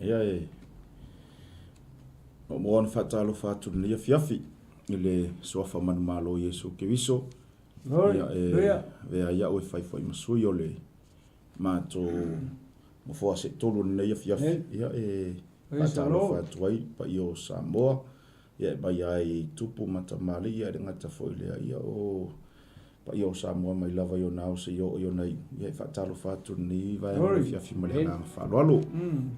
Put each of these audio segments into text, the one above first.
Ia e Muamua ona faatalofa atu i lenei afiafi i le Suafa Manumalo o Iesu Keriso. Ia e avea ai au e fai foi ma sui o le matou nofoa seetolu i lenei afiafi. Ia e faatalofa atu ai i le paia o Samoa, ia e mai ai i tupu ma tamalii, ia e le gata foi i lea, ia o paia o Samoa mai lava i ona ao seia oo i ona iu. Ia e faatalofa atu i lenei vaega o le afiafi ma le agaga faaaloalo.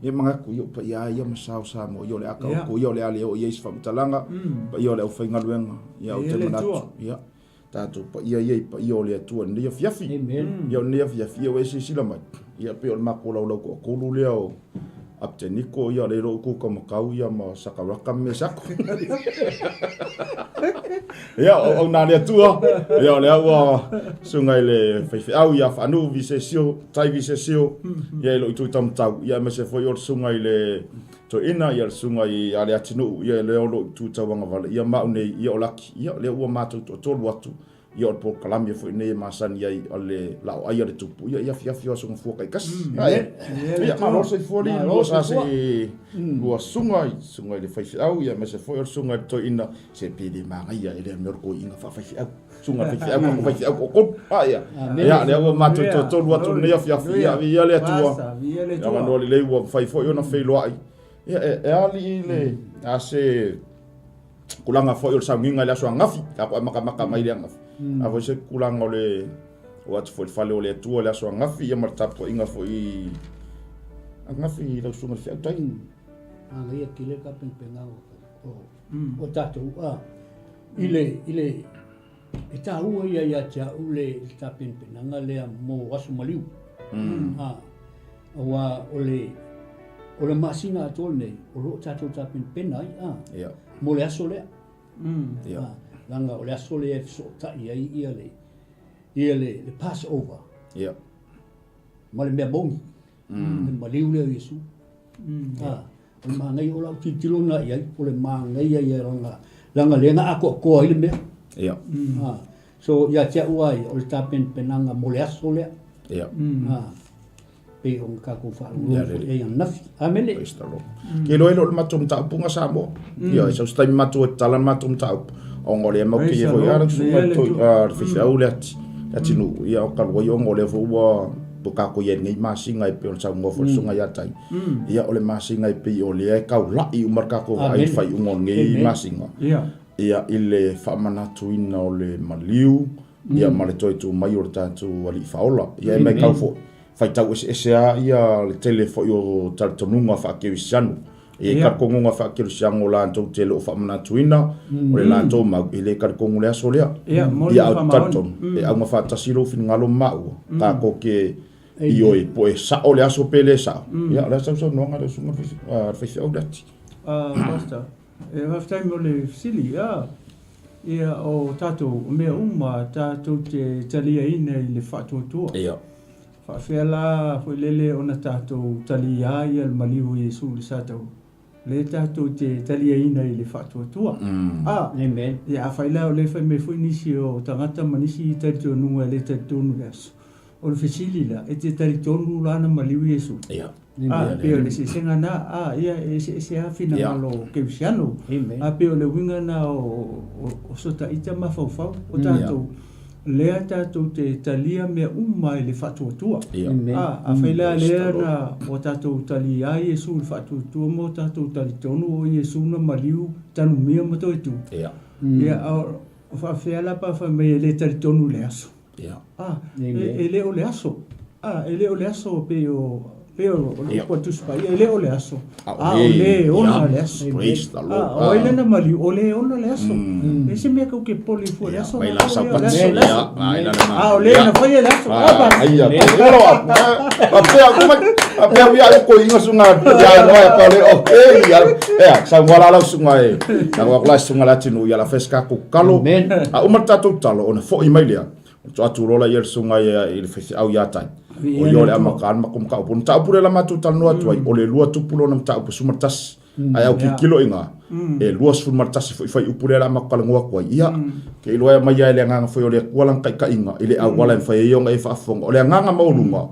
Ia manatu ia o paia lava ia ma sa o Samoa, ia o le a taoto ia o le a le oo i ai se faamatalaga, paia o le aufaigaluega, ia ou te manatu, ia tatou paia ia i paia o le Atua i lenei afiafi. Ia o lenei afiafi, ia ua e silasila mai, ia pei o le matou laulau toatolu lea o Abteniko, ia le iloa utu taumatau ia ma Sakaraka ma Mesako. Ia, o auauna a le Atua, ia o lea ua susuga i le faifeau ia Faanuu Visesio, Tai Visesio, ia i lou itu taumatau, ia aemaise foi o le susuga i le Toeaina, ia le susuga ia Leatinuu, ia lea o lou itu tauagavale, ia ma au nei, ia o Laki, ia lea ua matou toatolu atu, ia o le polokalame foi lenei e masani ai o le laoai a le tupu, ia i afiafi o Aso Gafua taitasi. Ia, malo le soifua alii, lua sa se i lua susuga, susuga i le faifeau, ia aemaise foi o le susuga i le toeaina, se pe le manaia e lea mea o le toeaina faafaifeau. Susuga i le faifeau, matou faifeau toatolu. A ia, ia lea ua matou toatolu atu i lenei afiafi, ia viia le Atua. Ia avanoa lelei ua mafai foi ona feiloai. Ia e alii le a se tulaga foi o le sauniga i le aso ananafi, tatou amatamata mai le ananafi. A foi se tulaga o le o atu foi i le fale o le Atua i le aso ananafi, ia ma le tapuaiga foi ananafi i lau susuga i le feau tai. Manaia tele ka penapena o tatou a i le i le e taua ia ia te au le tapenapenaga lea mo aso maliu. A aua o le o le masina atoa lenei o lo o tatou tapenapena ai a mo le aso lea. A leaga o le aso lea e fesootai ai ia le ia le le Passover. Ma le mea moni. Le maliu lea o Iesu. A o le manaia o lau tilotilo lena i ai, o le manaia ia leaga leaga lea na atoatoa ai le mea. A so ia te au lava ia, o le tapenapenaga mo le aso lea. A pei ona tatou faalogologo foi i ai ananafi. Amene. Praise the Lord. Ke iloa e le o le matou mataupu Samoa. Ia, e sau se taimi matou e tatala le matou mataupu. Ona o lea mau te ia foi a le susuga i le toi a le faifeau le ati le atinuu. Ia o talu ai ona o lea foi ua ua tatou i ai i lenei masina e pei ona saunoa foi le susuga ia Tai. Ia o le masina e pei o lea e taula'i uma le tatou vaai i le faaiuga o lenei masina. Ia i le faamanatuina o le maliu ia ma le toe tu mai o le tatou Alii Faaola. Ia e matau foi, faitau eseese lava ia le tele foi o talitonuga faakerisiano. E i ai talitonuga faakerisiano latou te le o faamanatuina, o le latou mau, e le talitonu i le aso lea. Ia, ae ou te talitonu, e auga faatasi lou finagalo ma maua, tatou te ioe po e sao le aso pe le sao. Ia, o le a sau saunoaga a lau susuga i le faifeau Lati. Pastor, e faafetai mo le fesili. Ia, o tatou, o mea uma tatou te taliaina i le faatuatua. Ia. Faafefea la foi lele ona tatou talia ia le maliu o Iesu i le sa taua? Lea tatou te taliaina i le faatuatua. A, Amen. Ia afai la o lea e fai mai foi nisi o tagata ma nisi talitonuga e le talitonu i le aso. O le fesili la, e te talitonu la na maliu Iesu? Ia. A, pei o le eseesega na, a, ia e eseese lava finagalo o kerisiano. Amen. A pei o le uiga na o, o, o sota ita mafaufau o tatou. Lea tatou te talia mea uma i le faatuatua. Amen. A, afai la lea na ua tatou talia ai Iesu i le faatuatua ma ua tatou talitonu o Iesu na maliu, tanumia ma toe tu. Ia. Ia, a o faafefea la pe a fai mai e le talitonu i le aso? Ia. A, e le o le aso. A, e le o le aso pei o pei o le upu a Tusi Paia, e le o le aso, a o le e ona le aso. Praise the Lord. A, o ai lana maliu? O le e ona le aso. E leai se mea tou te popole fua i le aso. Mai la sau pati. A o le na faia le aso. Ai a. A pea kuma a pea ia ai ko inga sunga ia no ya pa le o e ia. E sa ngwa la la sunga e. Na wa la sunga la tinu ia la feska ko kalo. A uma tatou talo ona foi mai lea. To atu lola ia le susuga ia i le faifeau ia Tai. O ia o le amata a le matou mataupu. O le mataupu lea la matou talanoa atu ai, o le lua tupu lona mataupu 11. Ae au tilotilo i ina, e 21 foi fuaiupu lea la matou talanoa atu ai. Ia, ke iloa e aumai lava e le Agaga foi o le Atua lana taitaiga i le auala e mafai ai ona e faafofoga. O le agaga maualuga,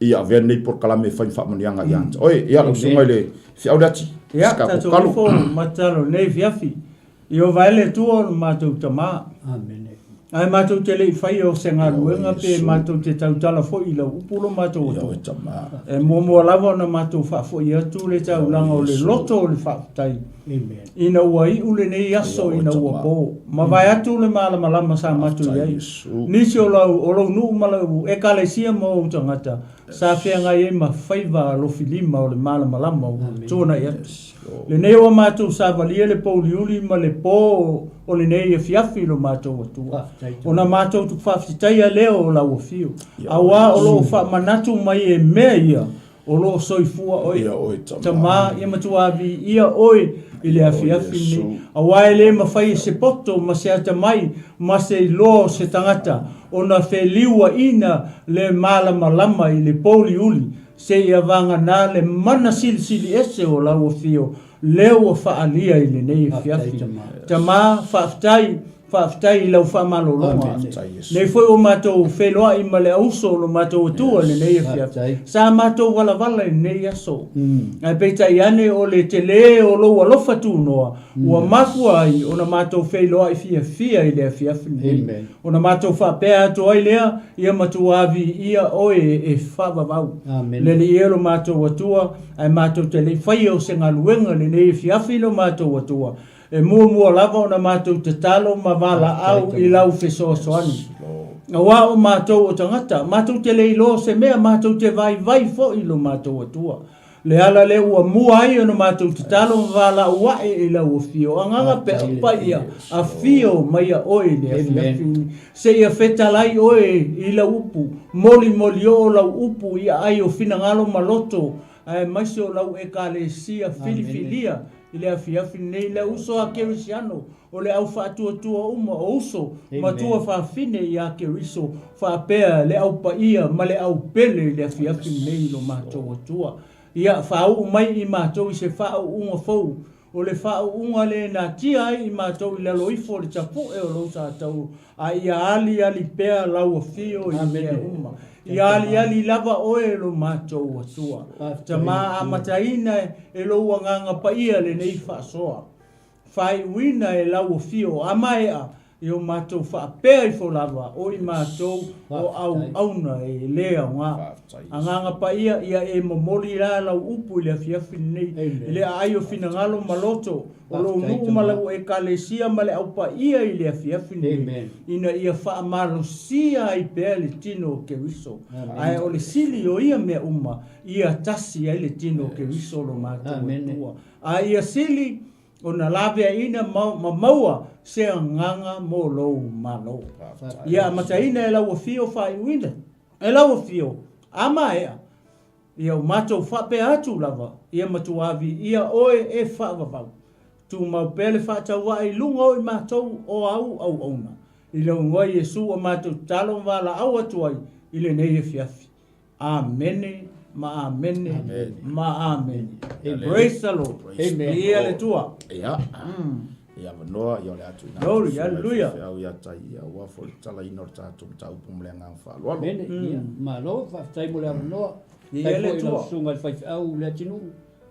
Ia avea lenei polokalame e fai ma faamanuiaga ia te oe. Ia lau susuga i le Feau Leati. Ia, tatou ifo matalo nei afiafi. Ieova e le Atua o lo matou Tama. Amene. Ae matou te le i faia o se galuega pe matou te tautala foi i lau upu lo matou Atua. E muamua lava ona matou faafoi atu le taulaga o le loto o le faafetai. Amen. Ina ua iu lenei aso ina ua po, mavae atu le malamalama sa matou i ai. Nisi o lau, o lou nuu ma lau ekalesia ma ou tagata sa feagai ai ma faiva alofilima o le malamalama ua tuanai atu. Lenei ua matou savalia le pouliuli ma le po o lenei afiafi i lo matou Atua, ona matou faafetaia lea o lau afio, auā o lo o faamanatu mai e mea ia O lo o soifua oe, Tama, ia matua viia oe i le afiafi lenei, aua e le mafai e se poto ma se atamai ma se iloa o se tagata ona feliuaina le malamalama i le pouliuli seia vagana le mana silisili ese o lau afio lea ua faaalia i lenei afiafi. Tama, faafetai, faafetai i lau faamalologa. Nei foi ua matou feiloai ma le auso o lo matou Atua i lenei afiafi. Sa matou valavala i lenei aso. Ae peitai ane o le tele o lou alofa tunoa ua mafua ai ona matou feiloai fiafia i le afiafi lenei. Ona matou faapea atu ai lea, Ia matua viia oe e faavavau. Le Alii e lo matou Atua, ae matou te le i faia o se galuega lenei afiafi lo matou Atua, e muamua lava ona matou tatalo ma valaau i lau fesoasoani. Aua o matou o tagata, matou te le iloa o se mea, matou te vaivai foi lo matou Atua. Le ala lea ua mua ai ona matou tatalo ma valaau ae i lau afio, Agaga Paia, afio maia oe i le afiafi, seia fetalai oe i lau upu, molimolioo lau upu i aai o finagalo ma loto, aemaise o lau Ekalesia filifilia i le afiafi lenei, le uso a Kerisiano, o le au faatuatua uma o uso ma tuafafine iā Keriso, faapea le au paia ma le au pele i le afiafi lenei i lo matou Atua. Ia faauu mai i matou i se faauuga fou, o le faauuga le natia ai i matou i lalo ifo o le tapue o lou satauro, a ia aliali pea lau afio i mea uma. Ia aliali lava oe lo matou Atua. Tama amataina e lou Agaga Paia lenei faasoa. Faaiuina e lau afio a maea i o matou faapea ifo lava o i matou o auauna e le aoga. Agaga Paia, ia e momoli la lau upu i le afiafi lenei, i le aai o finagalo ma loto o lou nuu ma lau Ekalesia ma le Au Paia i le afiafi lenei, ina ia faamalosia ai pea le tino o Keriso. Ae o le sili o ia mea uma, ia tasi ai le tino o Keriso lo matou Atua. A ia sili ona laveaiina ma maua se agaga mo lou Malo. Ia amataina e lau afio faaiuina e lau afio a maea, ia o matou faapea atu lava, ia matua viia oe e faavavau. Tumau pea le faatauaa i luga o i matou o āu auauna. I lou igoa Iesu ua matou tatalo ma valaau atu ai i lenei afiafi. Amene ma amene ma amene. Praise the Lord. Viia le Atua. Ia. Ia avanoa ia o le a tuuina atu. Glory, hallelujah. Feau ia tai ia aua foi le tatalaina o le tatou mataupu ma le agaga faaaloalo. Amene. Ia, malo, faafetai mo le avanoa. Viia le Faafetai foi i lau Atua. susuga i le faifeau Leatinuu,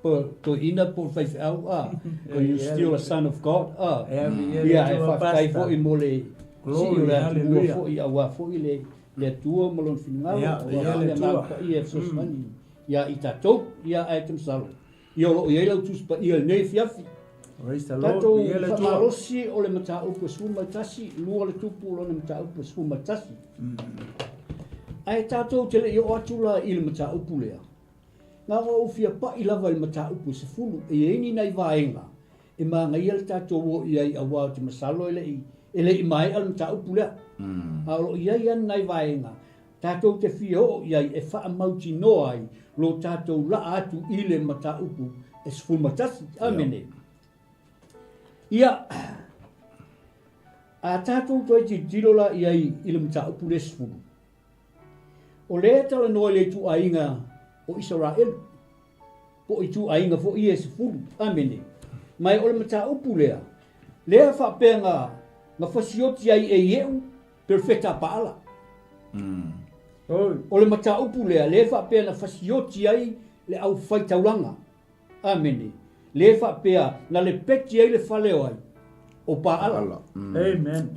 po toeaina po o le faifeau, a, Viia you le still a son of God, a. Ia, viia le Ia, ae Atua, faafetai Pastor. foi mo le sii o Glory, le atunuu hallelujah. foi aua foi le le Atua ma Lona finagalo, Ia, aua ia foi le le Agaga Atua. Paia e fesoasoani ia i tatou. Ia, ae te masalo, ia o lo o i ai lau Tusi Paia i lenei afiafi. Praise the Lord. Tatou Ia le Atua. faamalosi o le mataupu e 11, lua le tupu o lona mataupu e 11. Ae tatou te le i oo atu la i le mataupu lea, na ona ou fia pai lava i le mataupu e 10, e i ai ni nai vaega e manaia le tatou o i ai aua ou te masalo e le i e le i maea le mataupu lea. A o lo o i ai lava ni nai vaega tatou te fia oo i ai e faamautinoa ai lo tatou laa atu i le mataupu e 11. Amene. Ia, a tatou toe tilotilo la i ai i le mataupu lea e 10, o lea e talanoa i le ituaiga o Isaraelu. po o ituaiga foi ia e 10. Amene. Ma o le mataupu lea, lea faapea na, na fasioti ai e Ie'u, perofeta a Paala. O le mataupu lea, lea e faapea na fasioti ai le aufaitaulaga. Amene. Lea e faapea na lepeti ai le fale o ai? O Paala. Amen.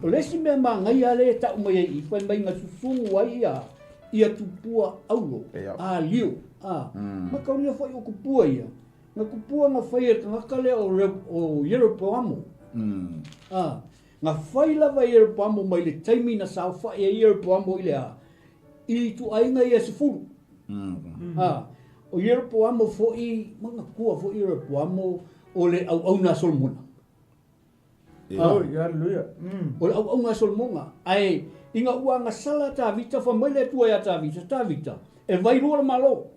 O le isi mea manaia lea e tau mai ai i i, fai mai na susugu ai ia ia tupua auro, alio, a. Mataulia foi o tupua ia, na tupua na fai e le tagata lea o o Ieropoamo. A. Na fai lava e Ieropoamo mai le taimi na saofai ai Ieropoamo i le a? I ituaiga ia e sefulu. A, o Ieropoamo foi, manatua foi Ieropoamo o le auauna a Solomona. Oi, haleluia. O le auauna a Solomona. Ae ina ua agasala Tavita, fai mai le Atua ia Tavita, Tavita, e vailua le Malo.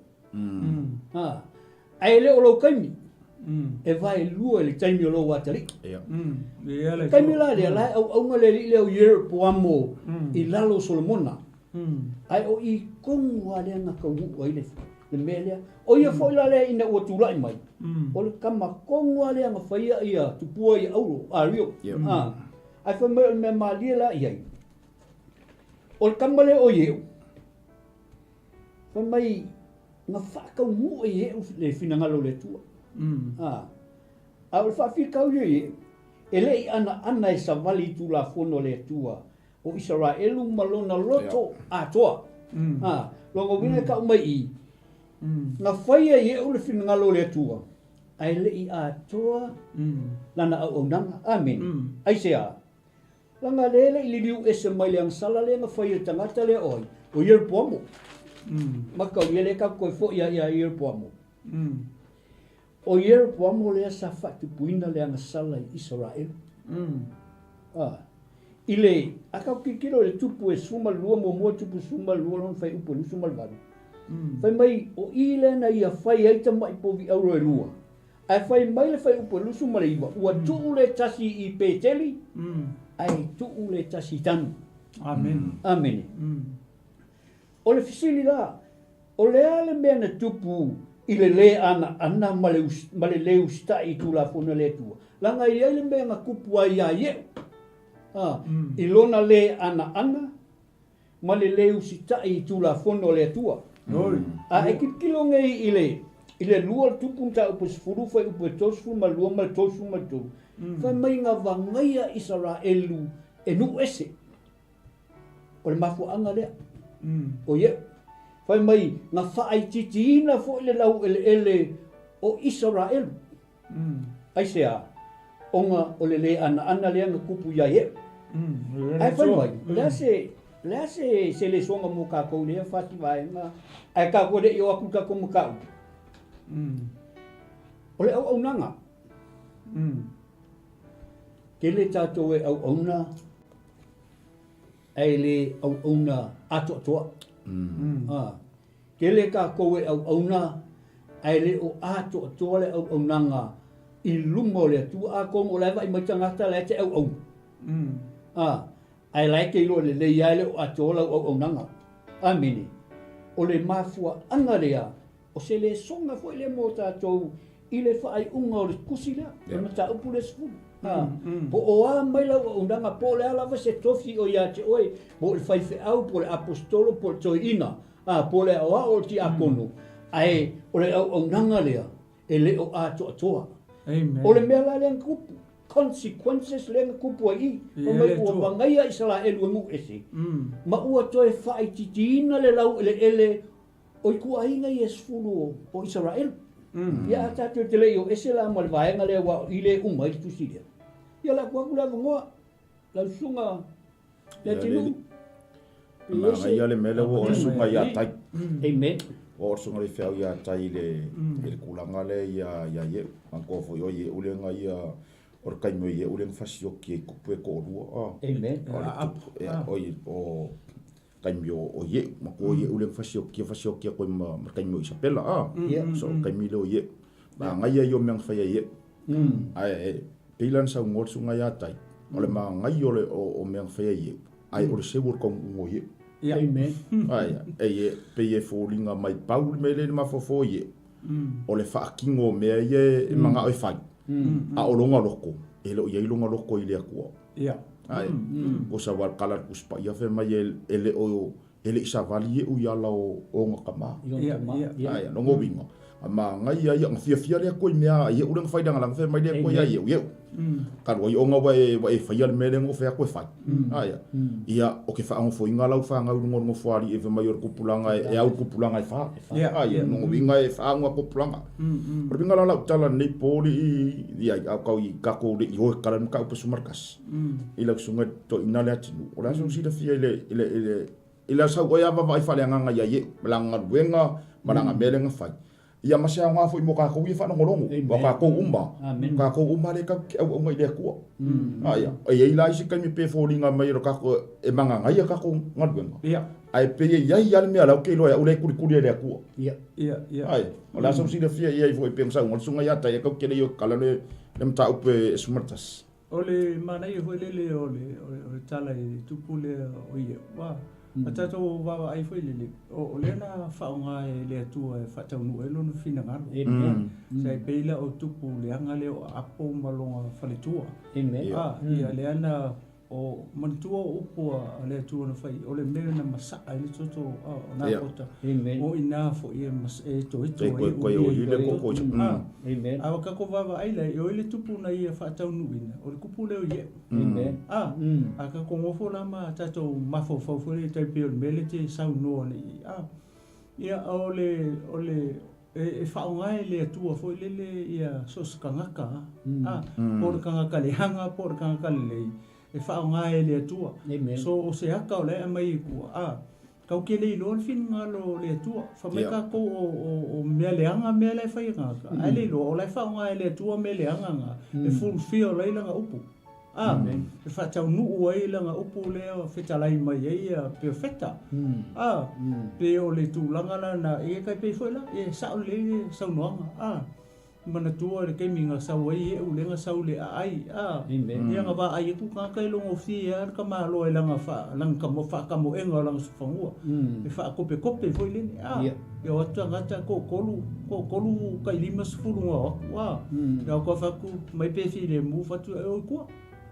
A, ae le o lou taimi, e vaelua i le taimi o lou atalii. Ia le taimi la lea, la e auauna le alii lea o Ieropoamo i lalo o Solomona. Ae o i tonu lava lea na taunuu ai le le mea lea. O ia foi la lea ina ua tulai mai, o le tama tonu lava lea na faia ia tupua ia auro, ario. A, ae fai mai o le mea malie la i ai, o le tama lea o Ieu, Fai mai, na faataunuu e Ie'u le finagalo o le Atua. A, a o le faafitauli o Ie'u, e le i anaana e savali i Tulafono a le Atua o Isaraelu ma lona loto atoa. A, lona uiga e tau mai i, na fai e Ie'u le finagalo o le Atua, ae le i atoa lana auaunaga. Amene. Aisea? Leaga lea e le i liliu ese mai le agasala lea na fai e le tagata lea o ai? O Ieropoamo. Matau ia lea tatou toe foi ia ia Ieropoamo. O Ieropoamo lea sa faatupuina le agasala i Isaraelu. A, i le, a tatou tilotilo i le tupu e 12 muamua tupu 12 lona fuaiupu e 28. Fai mai o i lea na ia fai ai tamai povi auro e lua. Ae fai mai le fuaiupu e 29, ua tuu le tasi i Peteli, ae tuu le tasi i Tanu. Amene. Amene. O le fesili la, o le a le mea na tupu i le lē anaana ma le, ma le lē usitai i Tulafono a le Atua? Leaga e i ai le mea na tupu ai iā Ie'u, a, i lona lē anaana ma le lē usitai i Tulafono a le Atua. A e tilotilo nei i le i le lua o le tupu mataupu e sefulu fuaiupu e 32 ma le 33, fai mai na vagaia Isaraelu e nuu ese. O le mafuaaga lea o Ie'u. Fai mai na faaitiitiina foi le laueleele o Isaraelu. Aisea? Ona o le lē anaana lea na tupu iā Ie'u. Ae fai mai, o le a se, o le a se, se lesoga mo kākou i lea fasi vaega, ae kākou e le i oo atu i le tatou mataupu? O le auaunaga. Tele tātou e auauna ae le auauna atoatoa. Tele tatou e auauna ae le o atoatoa le auaunaga i luma o le Atua. Atonu o la e vaai mai tagata la e te auauna. A, ae la e te iloa lelei lava e le o atoa lau auaunaga. Amene. O le mafuaaga lea O se lesoga foi lea mo tatou i le faaiuga o le tusi lea, o le mataupu lea 10. Po o a mai lau auaunaga, po o le a lava se tofi o ia te oe, po o le faifeau, po o le aposetolo, po o le toeaina, po o le aoao, o le tiakono, ae o le auaunaga lea e le o atoatoa. O le mea la lea na tupu, consequences lea na tupu ai i, fai mai ua vagaia Isaraelu e nuu ese, ma ua toe faaitiitiina le laueleele O ituaiga ia e sefulu o Isaraelu. Ia a tatou te le i o ese la ma le vaega lea aua o i lea e uma ai le tusi lea. Ia lako atu le avanoa lau susuga Leatinuu. Manaia le mea lea ua oo le susuga ia Tai. Amen. Ua oo le susuga i le feau ia Tai i le tulaga lea ia Ieu. Manatua foi o Ieu lea na ia o le taimi o Ieu lea na fasioki ai tupu e toalua. Amen. O le tupu, o taimi o Ie'u, matua o Ie'u lea na fasiokia, fasiokia atu ai ma le taimi o Isapela, a. So, o le taimi lea o Ie'u. Manaia ia o mea na fai e Ie'u. Ae, pei la na saunoa le susuga ia Tai, o le manaia o mea na fai e Ie'u, ae o le seu o le taunuuga o Ie'u. Amen. Ae, e pei e foliga mai pau le mea lea i le mafaufau o Ie'u, o le faatino o mea ia e manao e fai, a o lona loto, e le o i ai lona loto i le Atua. Ia. Ae, ko sa wa kala le Tusi Paia fai mai e le o E le i savali ieʻu i ala o ona tama. Ia, ia, ia. Aia, lona uiga, a magaia ia, na fiafia le Atua i mea a ieʻu lea na fai lagalaga fai mai le Atua ia ieʻu, ieʻu. Talu ai ona ua e, ua e faia le mea lea na ou fai atu e fai. Aia, ia, o ke faagofoina lau fanau i luga o le nofoalii e fai mai o le tupulaga e, e au i le tupulaga e fa. Aia, lona uiga e fa ona tupulaga. O le uiga la o lau tala i lenei po alii, ia, a o tau i tatou le i o e tatala le mataupu e 11. I lau susuga i le toeaina le atunuu, o le a sou silafia i le, i le, i le, i le sau oe a vaavaai faaleagaga ia Ieʻu, ma lana galuega, ma lana mea lea na fai. Ia ma se aoga foi mo tatou ia faalogologo, aua tatou uma, tatou uma lea tatou te auauna i le Atua. A ia, e i ai la isi taimi pe foliga mai o le tatou, e magagaia tatou galuega, ae pei e i ai lava le mea la ou te iloa e au lea e kulikuli e le Atua. Ai, o le a sou silafia i ai foi pei ona saunoa le susuga ia Tai, e tatou te le i o e tatala le mataupu e 11. O le manaia foi lele o le, o le tala i le tupu lea o Ieʻu, ua a tatou vaavaai foi lele, o lea na faaaoga e le Atua e faataunuu ai lona finagalo. Amen. Sa e pei la o tupu leaga lea o Aapo ma lona faletua. Amen. A, ia lea na o manatua o upu a le Atua na fai, o le mea na masaa ai le toto o Napota. Amen. O ina foi e, mas, e toito ai o ia le koko. A, Amen. A o tatou vaavaai la, e oi le tupu na ia faataunuuina, o le kupu lea o Ieʻu. Amen. A, a tatou nofo la ma tatou mafaufau foi lea tai pei o le mea lea e te saunoa nei. A, ia o le, o le, e, e faaaoga e le Atua foi lele ia so o se tagata, a, po o le tagata leaga po o le tagata lelei, e faaaoga e le Atua. Amen. So o se aka o la e aumai i tua, a, Kau ke le iloa le finagalo o le Atua. Fai mai tatou o, o, o mea leaga mea la e fai e tagata. Ae le iloa, o la e faaaoga e le Atua mea leaga na, e fulfill ai lana upu. A, e faataunuu ai lana upu lea fetalai mai ai ia perofeta. A, pe o le tulaga la na, ia tai pei foi la, e sao lelei le saunoaga. A. Manatua le taimi na sau ai ieʻu lea na sau le aai a ia na vaai atu tagata e logofie a le tamaloa i lana fa lana kamo faakamoega o lana sofanua e faakopekope foi lele a ia o atu tagata toatolu toatolu tai 50 na o atu a ia o atu atu mai pe filemu fatu e oi kua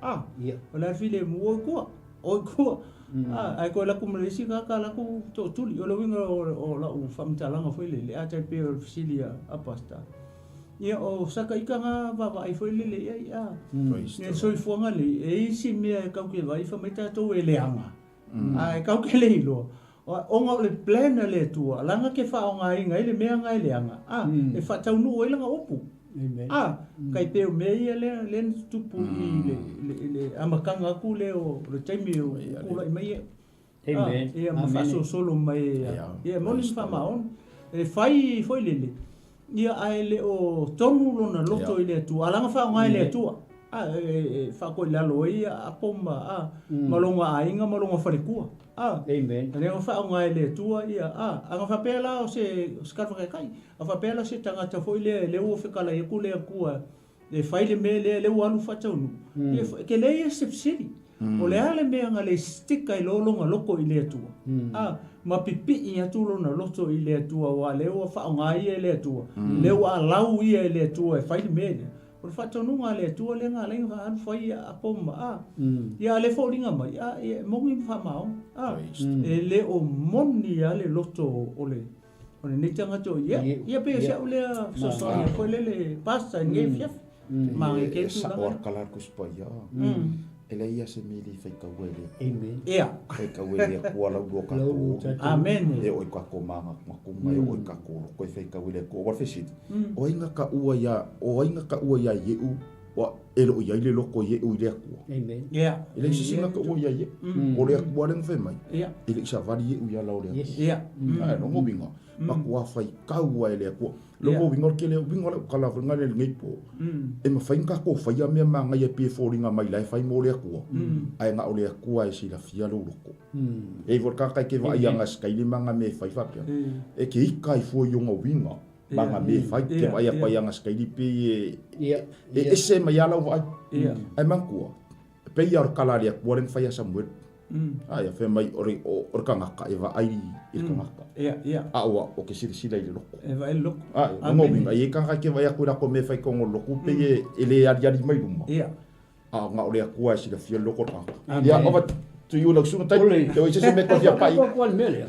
a o le a le filemu oi kua oi kua a ae toe alu atu ma le isi tagata alu atu tootuli. O le uiga o lau faamatalaga foi lele, a tai pei o le fesili a Pastor, ia o saka ika na vaavaai foi lele i ai, a. Ia le soifuaga nei, e i ai isi mea e kau ke vaai fai mai tatou e leaga, a e kau ke le iloa, ona o le plan a le Atua, leaga ke faaaogaina ai le mea na e leaga, a, e faataunuu ai lana upu. A, kai pei o mea ia lea, lea na tutupu i le, le, le amataga atu lea o le taimi o tulai mai e. Amen. Ia ma faasolosolo mai ia, ia moni ma faamaoni. E fai foi lele, ia ae le o tonu lona loto i le Atua, a laga faaaoga e le Atua. A, e faakoilalo ai ia Apo ma, a, ma lona aiga ma lona faletua. A, Amen. lea na faaaoga e le Atua ia, a, a na faapea la o se, o se tala A faapea la se tagata foi lea lea ua fetalai atu le Atua e fai le mea lea lea ua alu faataunuu, ia e tele ia se fesili. O le a le mea na le stick ai loa lona loto i le Atua? A, ma pipii atu lona loto i le Atua aua lea ua faaaoga ia e le Atua, lea ua allow ia e le Atua e fai le mea lea. O le faatonuga a le Atua lea na ala ai ona alu fai ia apo ma a. Ia a le foliga mai, a, e moni ma faamaoni. A, e le o moni lava le loto o le O lenei tagata o ia, ia pei o si au lea fesoasoani foi lele pastor i lenei afiafi. Magai ke E sao tulaga. a kala ku spa ia. E leai ia se mea e le faitaua e le Atua. Amen. Ia. Faitaua e le Atua lau lua Lau lua tatou. tatou. Amen. E oo i kako maga makunga, e oo i kako loko e faitaua e le Atua. Aua le fesili, o ai na taua ia, o ai na taua ia Ieʻu Ua, e le o i ai le loto Ieʻu i le Atua. Amen. Ia. E leai se isi na taua ia Ieʻu. O le Atua lea na fai mai, Ia. e le i savali Ieʻu i ala o le Atua. Yes. Ia. Ae, lona uiga, matua faitau lava e le Atua. Lona uiga, o le tele, uiga o lau tala foi lena i lenei po, e mafai ona tatou faia mea manaia e pei e foliga mai la e fai mo le Atua, ae na o le Atua e silafia lou loto. E i ai foi le tagata e te vaai ana sikaili ma ana mea e fai faapea, e te ita ai fua i ona uiga. Ma ngā mea e whai, te vaai a pai anga sikaili pei e, e ese mai a lau vaai. Ai manatua, pei a o le kala a le Atua lea na fai ia Samuelu. Aia, fai mai o le, o, o le kangaka e vaai i le kangaka. A ua, o ke silasila i le loko. E vaai i le loko. Ae, lona uiga, e i ai kangaka ke vaai atu i latou mea e fai i totonu o le lotu, pei e, e le aliali mai luma. A na o le Atua e silafia le loko o le kangaka. Ia, ova. Tuiu lau susuga tai. Te oi se se mea fia pai. Ko le mea lea.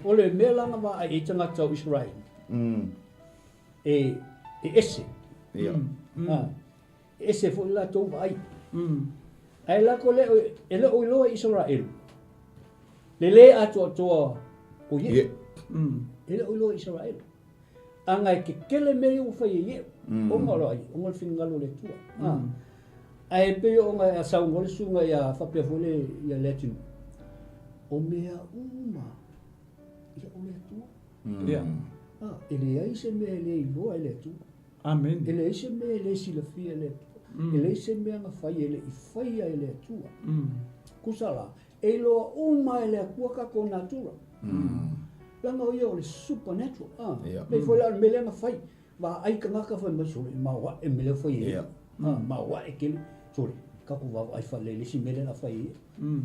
O le mea la na vaai ai tagata o Israel. E e ese. Ia. E ese foi latou vaai. Ae latou le e le o iloa Israel. Le le atoatoa o ie. E le o iloa Israel. Aga e kekele mea ia ua fai e Ie'u, ona o ai, ona o le finagalo o le Atua. Ae pei ona e saunoa le susuga ia faapea foi le ia Leatinuu, o mea uma ia o le Atua. Ia. E leai se mea e le iloa e le Atua. Amen. E leai se mea e le silafia e le Atua. E leai se mea na fai e le i faia e le Atua. Tusa la, E iloa uma e le Atua tatou natura. Leaga o ia o le supernatural. Ah, pei foi la o le mea lea na fai. Vaai tagata fai mai sole, maoae mea lea fai e ia. Ah, maoae tele. Sole, tatou vaavaai faalelei le isi mea lea la fai e ia.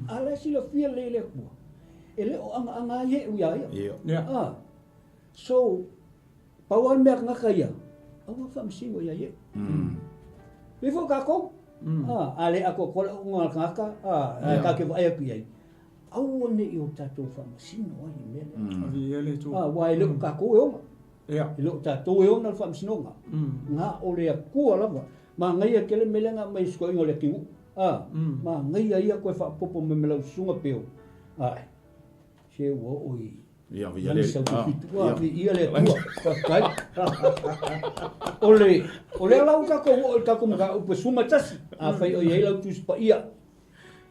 A la e silafia lelei e le Atua. E le o agaaga ai Ie'u ia ia. Ah, so, Pau lava le mea tagata ia, aua faamasino ia Ie'u. Pei foi o tatou, a le atoatoa le auaunaga a le tagata, ae tatou te vaai atu i ai, aua ne i o tatou faamasino ai i le mea lea. Aua e le o tatou e ona. E le o tatou e ona le faamasinoga. Na o le Atua lava. Manaia tele mea lea na aumai i le sitoaiga o le atunuu. Manaia ia toe faaopoopo mai ma lau susuga Peo. Ae, se ua oo i Ia, ia le, ah, ia le Atua. Faafetai. O le, o lea la ua tatou oo i le tatou mataupu e 11, afai o i ai lau Tusi Paia.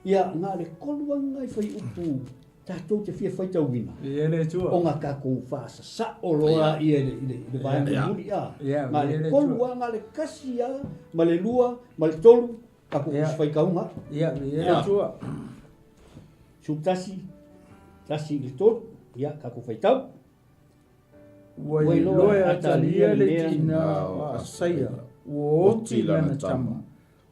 Ia, na o le tolu lava nai fuaiupu tatou te fia faitauina. Ia le Atua. Ona tatou faasasao loa ia i le, i le, i le vaega mulimuli. Ah, na o le tolu lava, na o le 1 lava, ma le 2, ma le 3, tatou tusi faitauga. Ia, ia le Atua. 11, 1 i le 3, ia, tatou faitau. Ua iloa e Atalia le tina o Asaia, ua oti lana tama.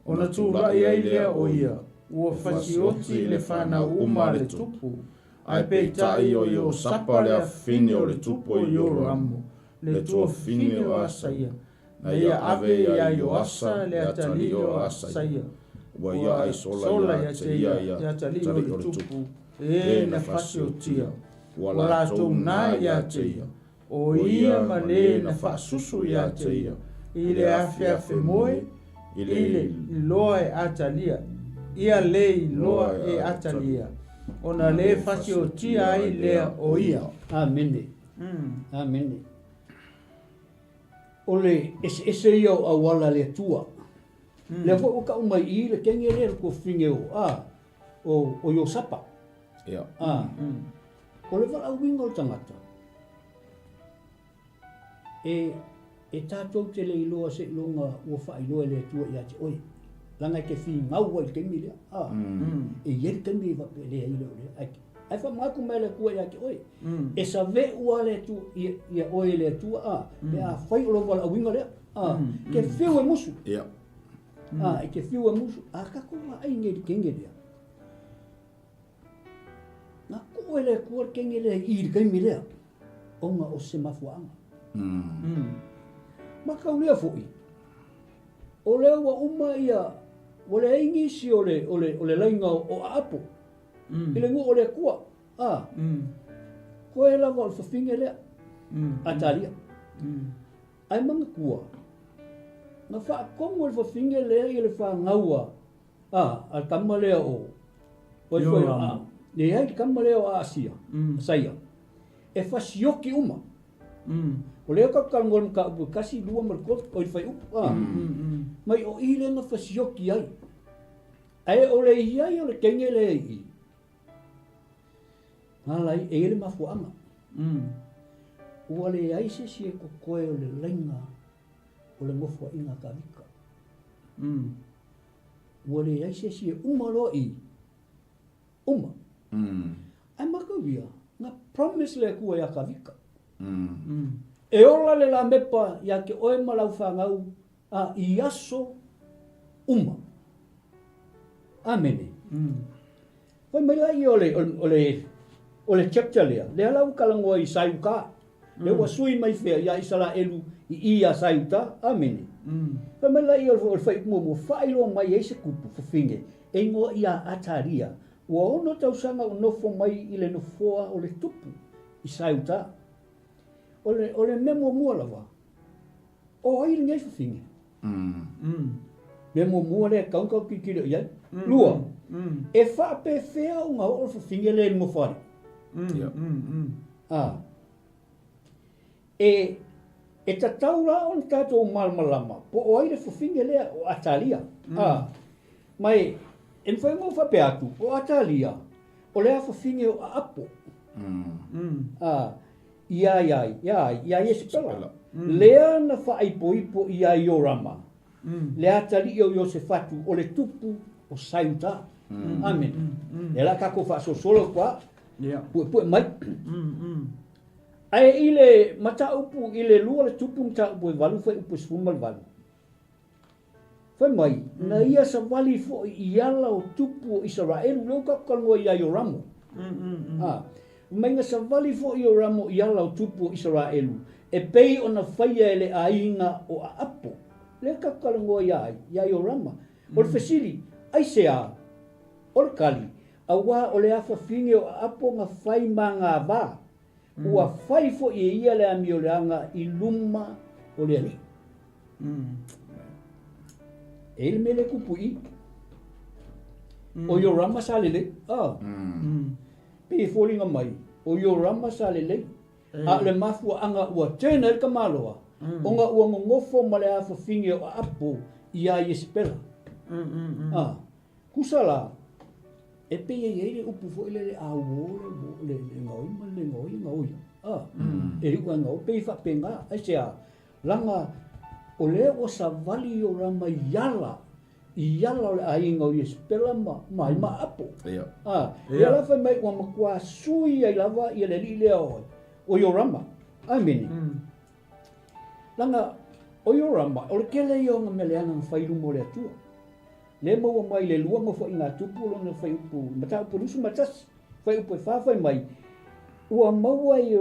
Ona tulai ai lea o ia, ua fasioti le fanau uma a le tupu, ae peitai o Iosapa le afafine o le tupu o Ioramu, le tuafafine o Asaia, na ia ave ia Ioasa le atalii o Asaia, ua ia ai sola ia te ia ia atalii o le tupu, e na fasiotia, ua latou na ia te ia, o ia ma le na faasusu ia te ia, i le afeafemoe, i le iloa e Atalia, ia le iloa e Atalia, ona le fasiotia ai lea o ia. Amene. Amene. O le eseese ia o auala a le Atua. Lea foi ua tau mai i i le kenge lea le tuafafine o, a, o, o Iosapa. Ia. A, o le valaauina o le tagata, e, e tatou te le iloa seiloga ua faailoa e le Atua ia te oe. Leaga e te finau ai i le taimi lea. A, e i ai le taimi e faapea e leai lea o lea. Ae, ae faamanatu mai le Atua ia te oe. E save'u lava le Atua, ia, ia oe e le Atua, a, pe afai o lou valaauina lea, a, e te fiu e musu. Ia. A, e te fiu e musu. A tatou vaai nei i le kenge lea, na tuu e le Atua le kenge lea i i le taimi lea, ona o se mafuaaga. Mataulia foi, o lea ua uma ia, ua leai nisi o le, o le, o le laina o Aapo, i le nuu o le Atua. A, koe lava o le fafine lea, Atalia. Ae manatua, na faatonu e le fafine lea i le fanau a, a, a le tama lea o, o Ioramu. Leai, le tama lea o Aasia, Asaia, e fasioti uma. O lea tatou talanoa i le mataupu e 1, 2 ma le 3, o i le fuaiupu, a. Mai o i lea na fasioti ai. Ae o le i ai o le teine lea i i, Ala ai, e i ai le mafuaaga. Ua leai se isi e kokoe o le laina o le nofoaiga a Kavika. Ua leai se isi e uma loa i, uma. Ae matau ia, na promise le Atua ia Kavika. E ola le lamepa ia te oe ma lau fanau a i aso uma. Amene. Fai mai la ia o le, o le, o le chapter lea, lea la ua talanoa i Saiuta. Lea ua sui mai fea ia Isaraelu i i ia Saiuta. Amene. Fai mai la ia o le fuaiupu muamua, faailoa mai ai se tupu fafine e igoa ia Atalia. Ua ono tausaga o nofo mai i le nofoa o le tupu i Saeutā. O le, o le mea muamua lava, o ai lenei fafine? Mea muamua lea e tatau ona tatou tilotilo i ai. Lua, e faapefea ona oo le fafine lea i le nofoalii? A. E, e tatau la ona tatou malamalama po o ai le fafine lea o Atalia. A. Ma e, e mafai ona ou faapea atu, o Atalia, o le afafine o Aapo. A, iā ia ai, iā ai, iā Iesepela. Lea na faaipoipo iā Iorama, le atalii o Iosefatu, o le tupu o Saiutā. Amene. Lea la tatou faasolosolo atu lava, puepue mai. Ae i le mataupu i le lua le tupu mataupu e valu fuaiupu e 18, Fai mai, na ia savali foi i ala o tupu o Isaraelu, lea ua tatou talanoa iā Ioramo. A, fai mai na savali foi Ioramo i ala o tupu o Isaraelu, e pei ona faia e le aiga o Aapo. Lea tatou talanoa iā ai, iā Iorama. O le fesili, aisea? O le tali, auā o le afafine o Aapo na fai magavā, ua fai foi e ia le amioleaga i luma o le Alii. E i le mea lea e tupu i i. O Iorama sa lelei. Ah. Pei e foliga mai, o Iorama sa lelei. A o le mafuaaga ua turn ai le tamaloa, ona ua nonofo ma le afafine o Aapo iā Iesepela. Ah. Tusa la, e pei e i ai le upu foi lele a uō le uō, le, le gaoi ma le le gaoi e gaoi a. E iu a gaoi, pei e faapena, aisea, Leaga o lea ua savali Iorama i ala, i ala o le aiga o Iesepela ma, ma ai ma Apo. Ia. A, ia la fai mai ua matua sui ai lava ia le alii lea o, o Iorama. Amene. Leaga o Iorama, o le tele ia o ana mea leaga na fai i luma o le Atua. Lea e maua mai le lua nofoaiga a Tupu lona fuaiupu mataupu 21, fuaiupu e fa fai mai, Ua maua e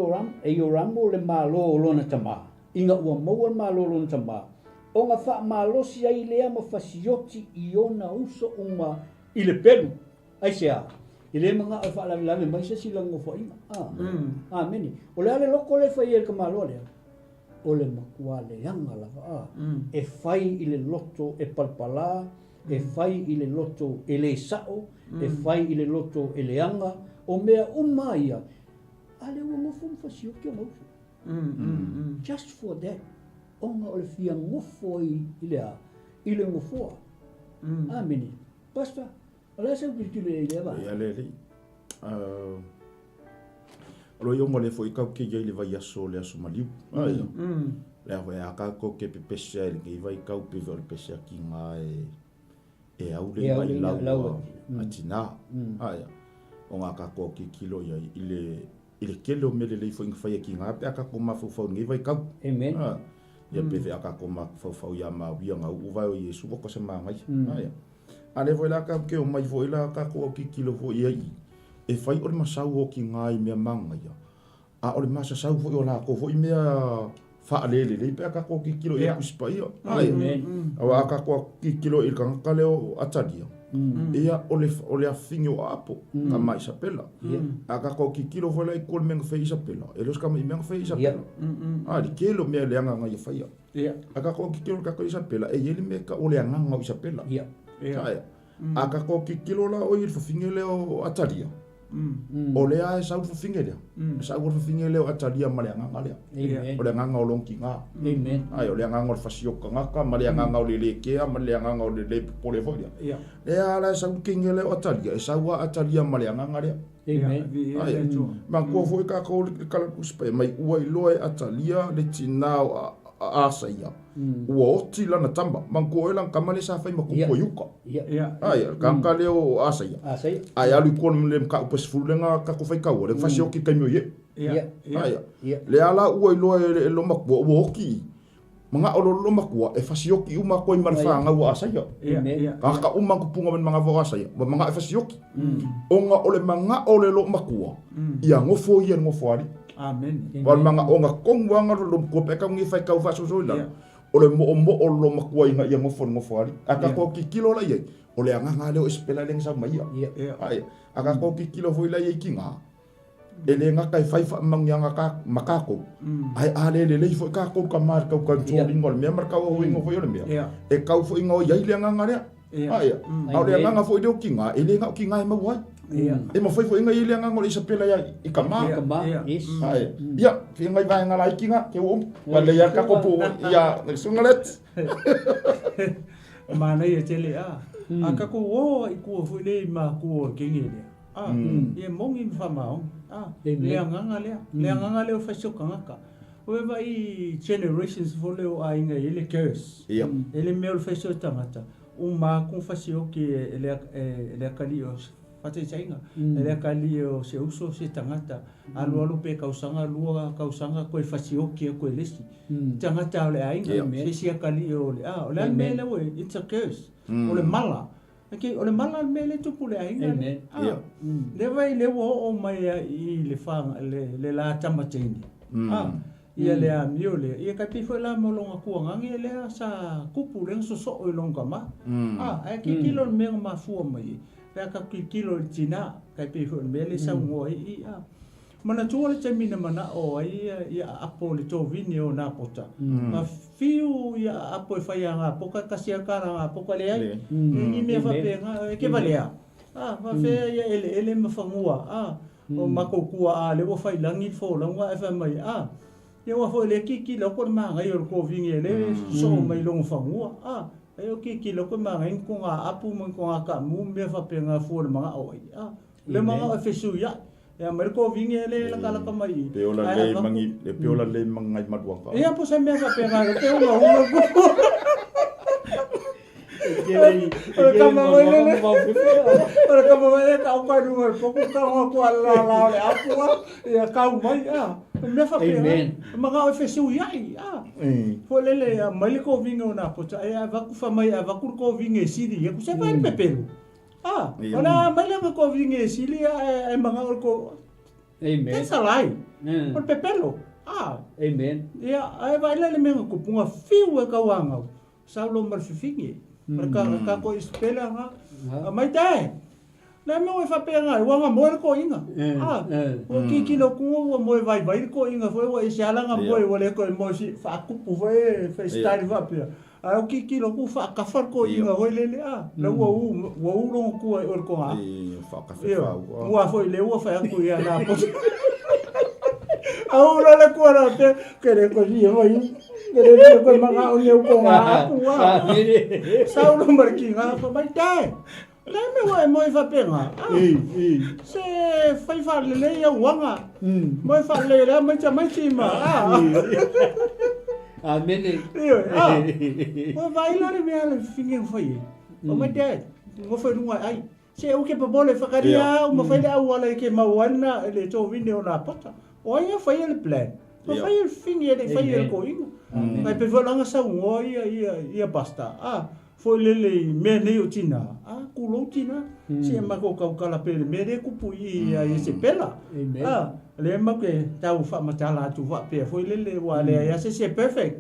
Ioramo le malo o lona tama, ina ua maua le malo o lona tama, ona faamalosi ai lea ma fasioti i ona uso uma i le pelu. Aisea? E le manao e faalavelave mai se isi i lana nofoaiga. Amene. O le a le loko lea e fai ai e le tamaloa lea? O le matua leaga lava a. E fai i le loto e palapala, e fai i le loto e le sao, e fai i le loto e leaga, o mea uma ia, a lea ua nofo ma fasioki ona uso. Just for that, ona o le fia nofo i le a? I le nofoa. Amene. Pastor, o le a sau tilotilo i ai i lea vaega? Ia le alii. O lo ionga le foi kau ke iai le vaiaso o le aso maliu. Ai. Le a foi a ka ko ke pepese ai le kei vai kau pe o le pese a ki ngā e e au le mai lau a tina. Ai. O ngā ka ko ki kilo ia i le i le kele o mele lei foi nga whai a ki ngā pe a ka ko mafaufau ngei vai kau. Amen. Ia pe fe a ka ko mafaufau ia mawia ngā uu vai o Iesu o ko se māngai. Ai. A lea foi la ka ke o mai foi la ka ko ki kilo foi ai e fai o le masau o ki ngā i mea mangaia. A o le masasau foi o la ko foi mea whaalele lei pe a ka ko ki kilo i a kusipa ia. Ai, awa a ka ko ki kilo i kangaka leo atalia. Ia o le, o le awhingi o apo, ka ma Isabela. A ka ko ki kilo foi la i ko le menga whai Isabela. E los ka ma i menga whai Isabela. A li kelo mea le anga ngai whaia. A ka ko ki kilo ka ko Isabela, e ieli me ka o le anganga o Isabela. Aia. A ka ko ki kilo la o i le whawhinge leo o Atalia. O lea e sau le whawhinge lea. E sau le whawhinge lea o Atalia ma le anganga lea. O le anganga o long ki ngā. Ai, o le anganga o le whasioka ngaka, ma le anganga o le lekea, ma le anganga o le le popole foi lea. Lea ala e sau le kinge lea o Atalia, e sau a Atalia ma le anganga lea. Ai, ma kua foi kākou le kala kusipa e mai ua iloa e Atalia le tinā o Asaia. Ua oti lana tama. Ma kua oe lana tama le sa whai ma kupu i uka. Ai, ka lea o Asaia. Ai, alu i kua le mkau pa sefulu le ngā kako whai kaua, le whasi oki kaimi o ie. Ai, le ala ua iloa e lo makua, ua oki i. Mga o lo makua, e whasi oki uma koe ma le whāngau o Asaia. Ka ka uma kupunga men mga o Asaia, wa mga e whasi oki. Onga o le mga o le lo makua, ia ngofo ia ngofo ari. Amen. Wa le mga o nga kongu anga lo makua, pe kau ngi whai kau whaso so ila. O le mo'omo'o o lo matua ina ia nofo i le nofoalii. A tatou tilotilo la i ai, o le agaga lava lea o Isapela lea na sau mai ia. Ae, a tatou tilotilo foi la i ai i tina, e le gata e fai faamanuiaga ma tatou, ae a le lelei foi tatou tama i le tau control ina o le mea ma le tau aoina foi o le mea, e tau foi ina i ai le agaga lea. Ae, a o le agaga foi lea o tina, e le na o tina e maua ai. E mafai foi ona i ai le agaga o le Isapela ia i tama. Ae, ia, fia nai vaega laiti na, ke ua umi. Ua lelei lava le tatou po, ia, le susuga Let. Manaia tele, a. A tatou o i tua foi lea i matua o le kenge lea. A, ia moni ma faamaoni. A, le agaga lea, le agaga lea o fai se tagata. Ua vaai i generations foi lea o aiga e i ai le curse. Ia. E le mea o le fai se tagata, uma atu fasioki e le e le atalii o faataitaiga, e le atalii o se uso se tagata, alualu pe tausaga lua tausaga toe fasioki atu e le isi tagata o le aiga, se isi atalii o le a, o le a le mea lea ua i ai? It's a curse. O le mala. Okay, o le mala le mea lea e tupu i le aiga lea. Ah, lea vai lea ua oo mai ai i le whanga, le, le la tama teine. Ah, ia le amio lea. Ia kai pei foi la mo longa kuangangi lea sa kupu lea sosoo i longa tama. Ah, ae kilokilo le mea na mafua mai ai. Pe a ka kilokilo i le tina, kai pei foi o le mea lea e saunoa ai i, ah. Manatua le taimi na manao ai ia Aapo le tovine o Napota. Na fiu ia Aapo e fai ia Napoka, tasi a tala Napoka leai. E ni mea faapena, e ke valea. A, faafea ia eleele ma fanua, a, o matou tuaa lea ua fai lagi le folauga ae fai mai, a, ia ua foi lea kilokilo atu le manaia o le tovine lea e sosoo mai lona fanua, a, ai o kilokilo atu e manaia ni toga apu ma ni toga taamu ma mea faapena fua i le manao ai, a. Le manao e fesuiai. E aumai le kovine lea e latalata mai i. Pe ola lelei mangi, le pe ola lelei mangai maluanga. Ia po se mea faapena, pe ugauga ku. O le kama mai lele. O le kama mai lele tau kai lunga le poku tau aku a la la o le apua. Ia kau mai a. O mea faapena. Manao e fesuiai a. Foi lele aumai le kovine o Napota e avatu fai mai avatu le kovine e sili ia ku se fai le pepelu. Ah, o le a mai le ma kovine e sili ae e manao le ko. Amen. That's a lie. O le pepelo. Ah. Amen. Ia, ae vaai la i le mea na kupu, na fiu e kauangau. Saulo ma le fifine. O le ka, ka ko isipela nga. Mai te. Le mea ua faapea nga, ua nga moe le koiga. Ah, ua kikilo kuga ua moe vaivai le koiga foi ua ese ala nga moe ua le koe moe si faakupu foi e fai style faapea. Ae o kikilo ku faakafa le koiga foi lele a, la ua u, ua u longa kua i o le koga. E faakafe fau. Ua foi le ua fai atu ia na po. Au la le kua la te, ke le ko si mai. Ke le le ko manga o ne u koga apu a. Sau lo mar ki nga fa mai te. Le me ua e moe faapena. Se fai faalelei au uaga. Moe faalelei lea maiti maiti ma. Amene. Ioe. Ah. Ua vaai la le mea le fifine ua fai ai. Oh my dad. Nofo i luga e ai. Se u ke popole whakaria au ma fai le auala i ke mau ai na le tovine o Napota. O ai a faia le plan. Ma faia le fifine e le faia le koiga. Ai pe foi langa saunoa ia ia ia basta. Ah. Foi lele i mea nei o tina, a, kulou tina, se e matou tautala pea i le mea lea e kupu i i ia Iesepela. A, lea matou te tau faamatala atu faapea foi lele, ua leai lava se isi e perfect.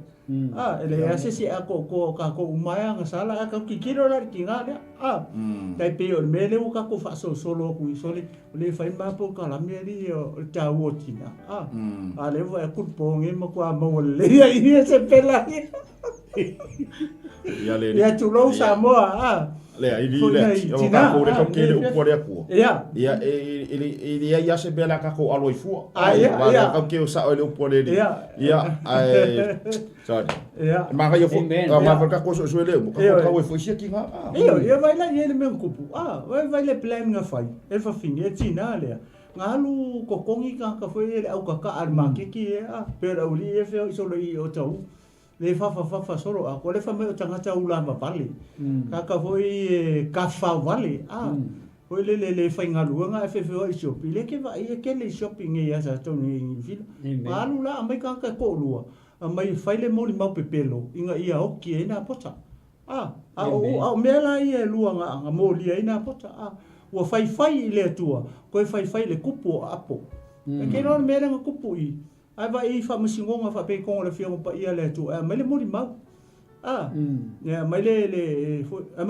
A, e leai lava se isi e atoatoa o tatou uma e agasala, ae tatou tilotilo la i le tina lea. A, tai pei o le mea lea ua tatou faasolosolo atu i sole, o lea e fai ma polokalame alii o le taua o tina. A, a lea ua vaai atu le po nei matua maua lelei ai i Iesepela ia. Ia le Ia tulou Samoa a. Lea i li le o tatou le tau kele upu a le Atua. Ia. Ia e e e leai lava se mea o le a tatou alo ai fua. A ia ia. Tatou ke o sao i le upu a le Alii. Ia. Ia ae sorry. Ia. E manaia foi. Manaia foi tatou suesue le uma. Tatou tau e foi sia tina. Ia ia vai la ia le mea na kupu. A vai vai le plan na fai. E fafine e tina lea. Na alu totogi tagata foi ia i le aukaka a le maketi ia a. Pei o le aualii ia e feoai solo i o Tau. Le fafafafa solo a koa le fai mai o tagata ula vavale. Tagata foi e kafafao vale a. Foi lele le faigaluega ae feofeoai i siopi. Le ke vaai e kele i siopi nei ia tatou nei i Niu Sila. Alu la aumai tagata e toalua aumai e fai le molimau pepelo ina ia oki ai Napota. A, a o, a o mea la ia e lua na, na molia ai Napota. A, ua faifai i le Atua, toe faifai i le kupu o Apo. E ke iloa le mea lea na kupu i, Ae vaai i faamasinoga faapea i totonu o le Afioga Paia a le Atua e aumai le molimau. A, ia aumai le, le, foi, ae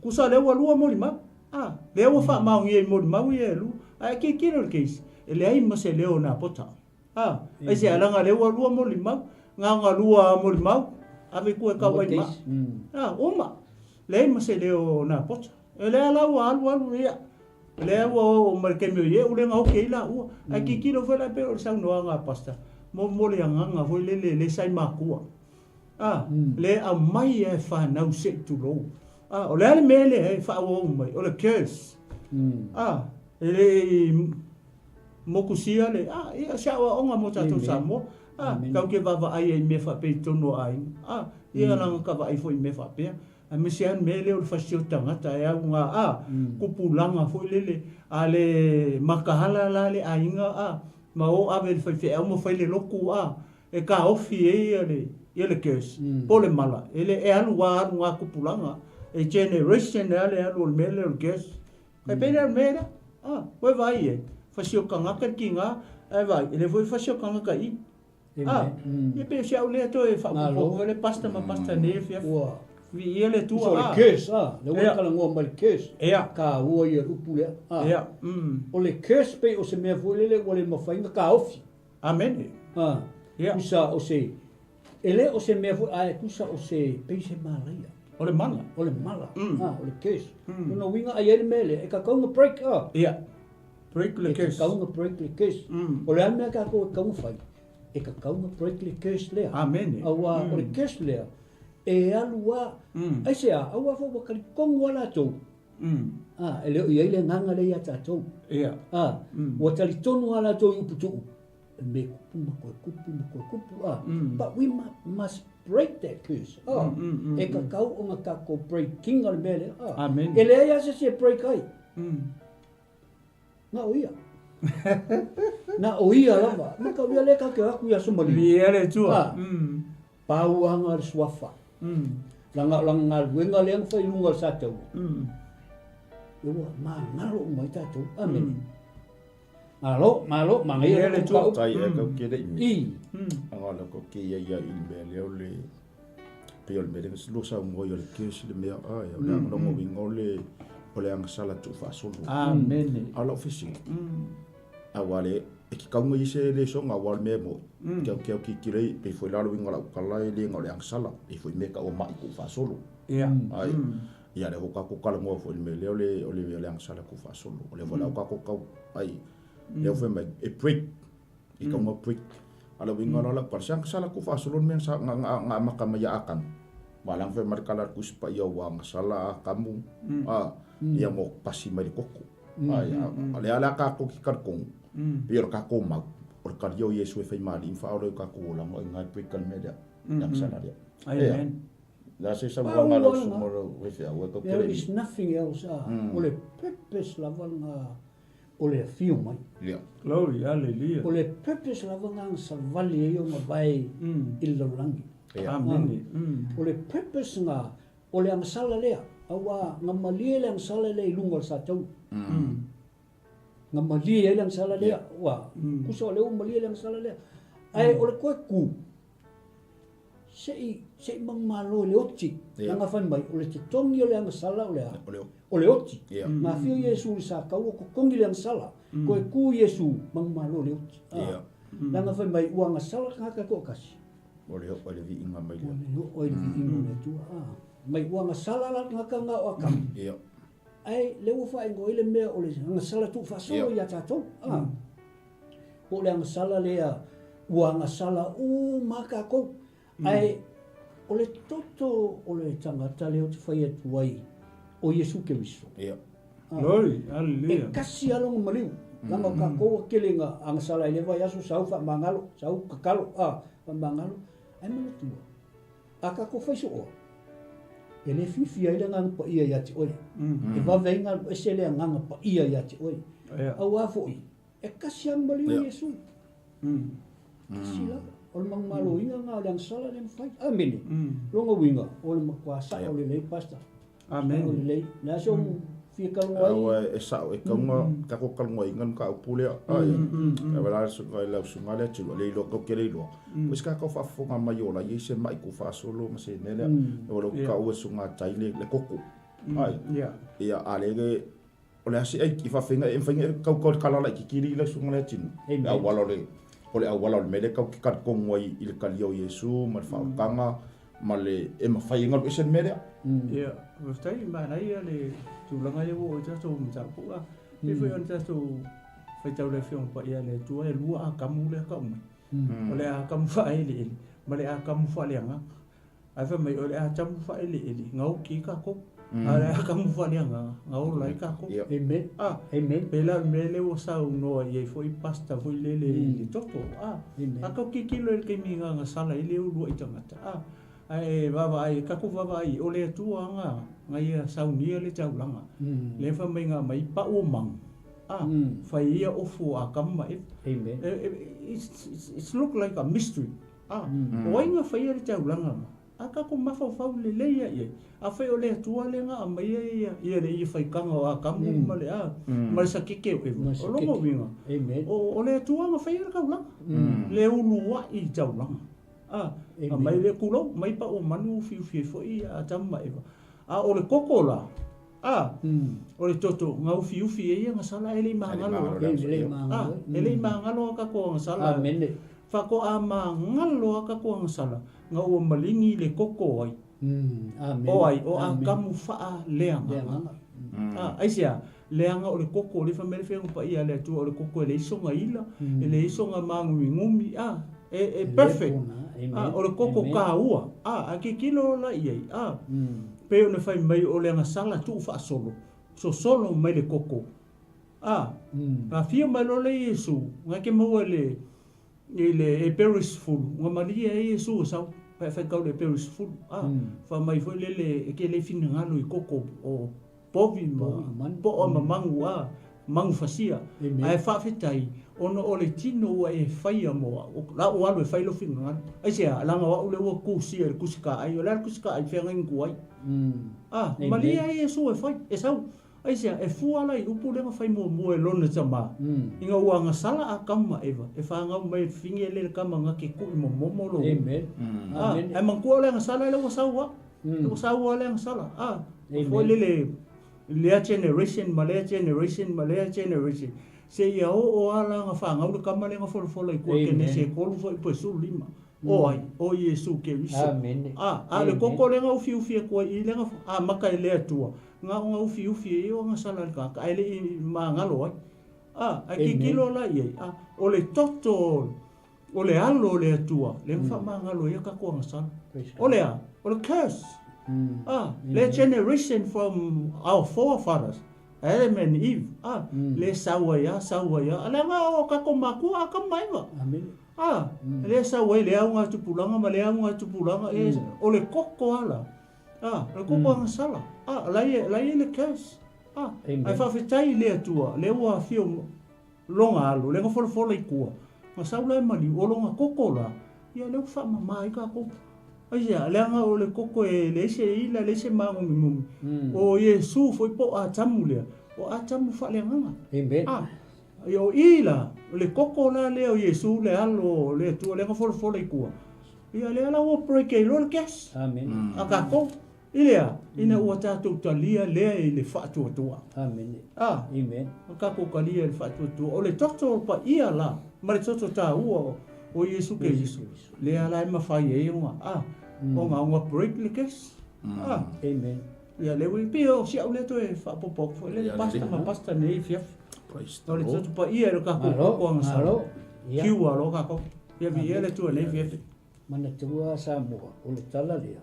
tusa lea ua lua molimau. A, lea ua faamaonia i molimau ia e lua. Ae tilotilo i le case, e leai ma se leo o Napota. A, aisea, leaga lea ua lua molimau, na ona lua molimau, ave i tua e tau ai ma. A, uma. Leai ma se leo o Napota. O lea la ua alu alu, ia, lea ua oo mai le taimi o Ie'u lea na oti ai laua. Ae tilotilo foi la e pei o le saunoaga a Pastor, mo le agaga foi lele lea sa i matua. A, le aumai lava e fanau se i tulou. A, o le a le mea lea e faaauau mai? O le curse. A, e le i mokusia le, a, ia, se aoaoga mo tatou Samoa. A, tatou te vaavaai ai i mea faapea i totonu o aiga. A, ia leaga ka vaai foi i mea faapea. Aemaise lava le mea lea o le fasioti tagata e au ga, a, tupulaga foi lele, a le mataala la le aiga, a, ma o ave i le faifeau ma fai le lotu, a, e taofi ai ia le ia le curse po o le mala e le e alu a alu ga tupulaga e generation lea le alu o le mea lea o le curse. E pei lea o le mea lea a ua e vaai i ai fasi o tagata le tiga ae vaai e le foi fasi o tagata i i a ia pei o si au lea toe faaopoopo foi le pastor ma pastor nei afiafi Ua viia le Atua o le curse a lea ua talanoa mai le curse ia taua ia le upu lea a ia o le curse pei o se mea foi lele ua le mafai ona taofi. Amene. A, Ia. Tusa o se, e le o se mea foi, ae tusa o se, pei se malaia. O le mala. O le mala, a, o le curse. Lona uiga a i ai le mea lea, e tatau ona break, a. Ia. Break le curse. E tatau ona break le curse. O le a le mea tatou e tatau ona fai? E tatau ona break le curse lea. Amene. Aua o le curse lea, e alu lava, aisea, aua foi ua talitonu lava latou, A, e le o i ai le agaga lea ia tatou. Ia. A, ua talitonu lava latou i upu tuu, e me kupu ma koe kupu ma koe kupu, a. But we must break that curse. A, e tatau ona tatou break ina le mea lea. A, Amen. E leai lava se isi e break ai. Na o ia. Na o ia lava. Ma kau ia lea tatou te o atu i Aso Maliu. Viia le Atua. A, pau lava le suafa. Leaga o lana galuega lea na fai i luga o le sataua, ia ua magalo uma ai tatou. Amene. Malo, malo, manaia le tua. Tai e kau ke le imi. Anga le kau ke ia ia i le mea lea o le pei o le mea lea lo sa ngoi o le kesi le mea ai o le anga longo winga o le o le anga sala tu faasolo. Amene. A lau fesili. Aua le e ke kaunga i se le songa aua le mea mo kia kia ki ki lei pe foi lalo winga lau kala e le nga o le angsala e foi me ka o mai ku faasolo. Ia. Ai ia le hoka ko kala mo foi me le o le o le o le angsala ku faasolo. O le foi lau ka ko kau ai le foi mai e break e kaunga break ala winga la lau kala se angsala ku faasolo me sa nga nga nga maka mai akan. Malang foi mai kala ku spa ia wa angsala kamu a ia mo pasi mai le koko. Ai, a le ala ka ko ki karkong. Pe o ka ko mau. O le kario Iesu e whai maali, wha ora ka ko ola ngo ngai pe kal mea. Yang sala dia. Amen. La se sa wa ngalo su mo we fe awe ko There is nothing else. Ah, o le purpose lava nga o le afio mai. Yeah. Glory, hallelujah. O le purpose lava nga savali ai o nga vai i le lalolagi. Amen. O le purpose nga o le agasala lea, aua na malie le agasala lea i luga o le sataua. Na malie ai le agasala lea, ua tusa o lea ua malie le agasala lea. Ae o le toe ku, se'i se'i manumalo i le oti, leaga fai mai, o le totogi o le agasala o le a? O le oti. Na afio Iesu i le sataua totogi le agasala, toe ku Iesu manumalo i le oti. Leaga fai mai, ua agasala le tagata e toatasi. O le oo i le viiga mai le Atua. O le oo i le viiga o le Atua. A. Mai ua agasala la le tagata lena o Atamu. Ia. Ae lea ua faaigoa ai le mea o le agasala tuufaasolo ia tatou. A. Po o le agasala lea ua agasala uma lava tatou. Ae o le toto o le tagata lea ou te fai atu ai o Iesu Keriso. Ia. Glory, hallelujah. E kasi lava lona maliu. Leaga o tatou ua tele ina agasala i le vaiaso sau faamagalo, sau tatalo, a, faamagalo. Ae manatua, a tatou fai sooa, e le fiafia ai le Agaga Paia ia te oe. E vave ai ona alu ese le Agaga Paia ia te oe. Aua foi, e kasi lava le maliu o Iesu. Kasi lava. O le manumaloina lena o le agasala lea na fai. Amene. Lona uiga, o le matua sao lelei, Pastor. Amene. Sao lelei. O le a se ou fia talanoa ai. Aua e sao e kauga tatou talanoaina le mataupu lea. Ai, ae la le susuga i lau susuga lea Tilo, e le iloa tou te le iloa. Ua isi tatou faafofoga mai o la e i ai se mai tuufaasolo ma se mea lea. O lea ou te taua e susuga tai le koko. Ai, ia a le o le a se ai i faafeina e mafai ona e tau tala laitiiti alii lau susuga lea Tino. Le auala o le o le auala o le mea lea tatou te talitonu ai i le talia o Iesu ma le faaolataga ma le e mafai ai ona alu ese le mea lea. Ia, faafetai, manaia le tulaga lea ua oo i tatou mataupu. A pei foi ona tatou faitau i le Afioga Paia a le Atua, e lua Atamu lea tau mai. O le Atamu faaeleele ma le Atamu faaleagaga. Ae fai mai, o le Atamu faaeleele, gaoki ai tatou. A o le Atamu faaleagaga, gaola ai tatou. Amen. A, Amen. pei la o le mea lea ua saunoa i ai foi pastor foi lele i le toto. A, Amen. a tatou tilotilo i le taimi na gasala ai le uluai tagata, a, ae vaavaai, tatou vaavaai, o le Atua na, na ia saunia le taulaga. Lea fai mai na aumai pau o magu, a, fai ai ia ofu o Atamu ma Eva. Amen. It's, it's look like a mystery. A, o ai na faia le taulaga na? A tatou mafaufau lelei ia i ai, afai o le Atua lea na aumaia ia, ia le ia faitaga o Atamu ma le, a, ma le sakeke o Eva, o lona uiga, o, o le Atua na faia le taulaga, le uluai taulaga. A, aumai le, tulou, mai pau o manu ufiufi ai foi Atamu ma Eva. A o le koko la, a, o le toto, na ufiufi ai ia gasala e le i magalo. A, e le i magalo a tatou agasala. Amene. Faatoa magalo a tatou agasala na ua maligi le koko ai. O ai, o Atamu faaleagaga. A, aisea? Leaga o le koko, le fai mai le Afioga Paia a le Atua, o le koko e leai sona ila, e leai sona māgumigumi, a, e, e perfect. A, o le koko kāua, a, a tilotilo la i ai, a, pei ona fai mai o le agasala tuufaasolo, sosolo mai le koko. A, afio mai loa le Iesu, na ke maua i le, i le Heberi 10, na malie ai Iesu e sau, pe a faitau le Heberi 10, a, fai mai foi lele e ke le finagalo i koko o povi ma poa ma magu, a, magu fasia. Ae faafetai, ona o le tino ua e faia mo au, o la ua alu e fai lou finagalo. Aisea, leaga o au lea ua kusia i le kusikaai, o le a le kusikaai feagaiga ku ai? A, malie ai Iesu e fai, e sau. Aisea, e fua la i upu lea na fai muamua e lona tama, ina ua agasala Atamu ma Eva, e fanau mai e le fine lea le tama na te tui momomo lou upu. A, ae manatua o le agasala lea ua sau a, ua sau a le agasala. A, foi lele lea generation ma lea generation ma lea generation, seia oo a la na fanau le tama lea na folafola i tua Kenese e 3 foi po e 15. O ai? O Iesu Keriso. A, a o le koko lea na ufiufi atu ai i lea na amata e le Atua, na ona ufiufi e ia o agasala i le tagata, ae le i magalo ai. A, ae tilotilo la i ai, a, o le toto o le alo o le Atua, lea na faamagalo ai a tatou agasala. O le a? O le curse. A, le generation from our forefathers, Adam and Eve, a, le sau ai a, sau ai a, leaga o tatou makua Atamu ma Eva. A, lea sau ai le auga tupulaga ma le auga tupulaga, e, o le koko ala. A, o le koko agasala. A, la e, la e le curse. A, ae faafetai i le Atua, lea ua afio lona alo, lea na folafola i tua, na sau la e maliu, o lona koko la, ia lea ua faamama ai tatou. Aisea, leaga o le koko e leai se ila, leai se māgumigumi. O Iesu foi po o Atamu lea, o Atamu faaleagaga. Amen. A, ia o i la, o le koko la lea o Iesu le alo o le Atua lea na folafola i tua, ia lea la ua break ai loa le curse. Amen. A tatou. I le a? Ina ua tatou talia lea i le faatuatua. Amene. A. Amen. Ua tatou talia i le faatuatua. O le toto paia la, ma le toto taua o Iesu Keriso, lea la e mafai ai ona, a, ona, ona break le curse. A. Amen. Ia, lea ua, e pei o si au lea toe faaopoopo atu foi lea, pastor ma pastor nei afiafi. Praise the O le Lord. toto paia i le tatou Malo, koko agasala. malo. Ia. Kiu aloa tatou. Ia viia le Atua nei afiafi. Manatua Samoa, o le tala lea,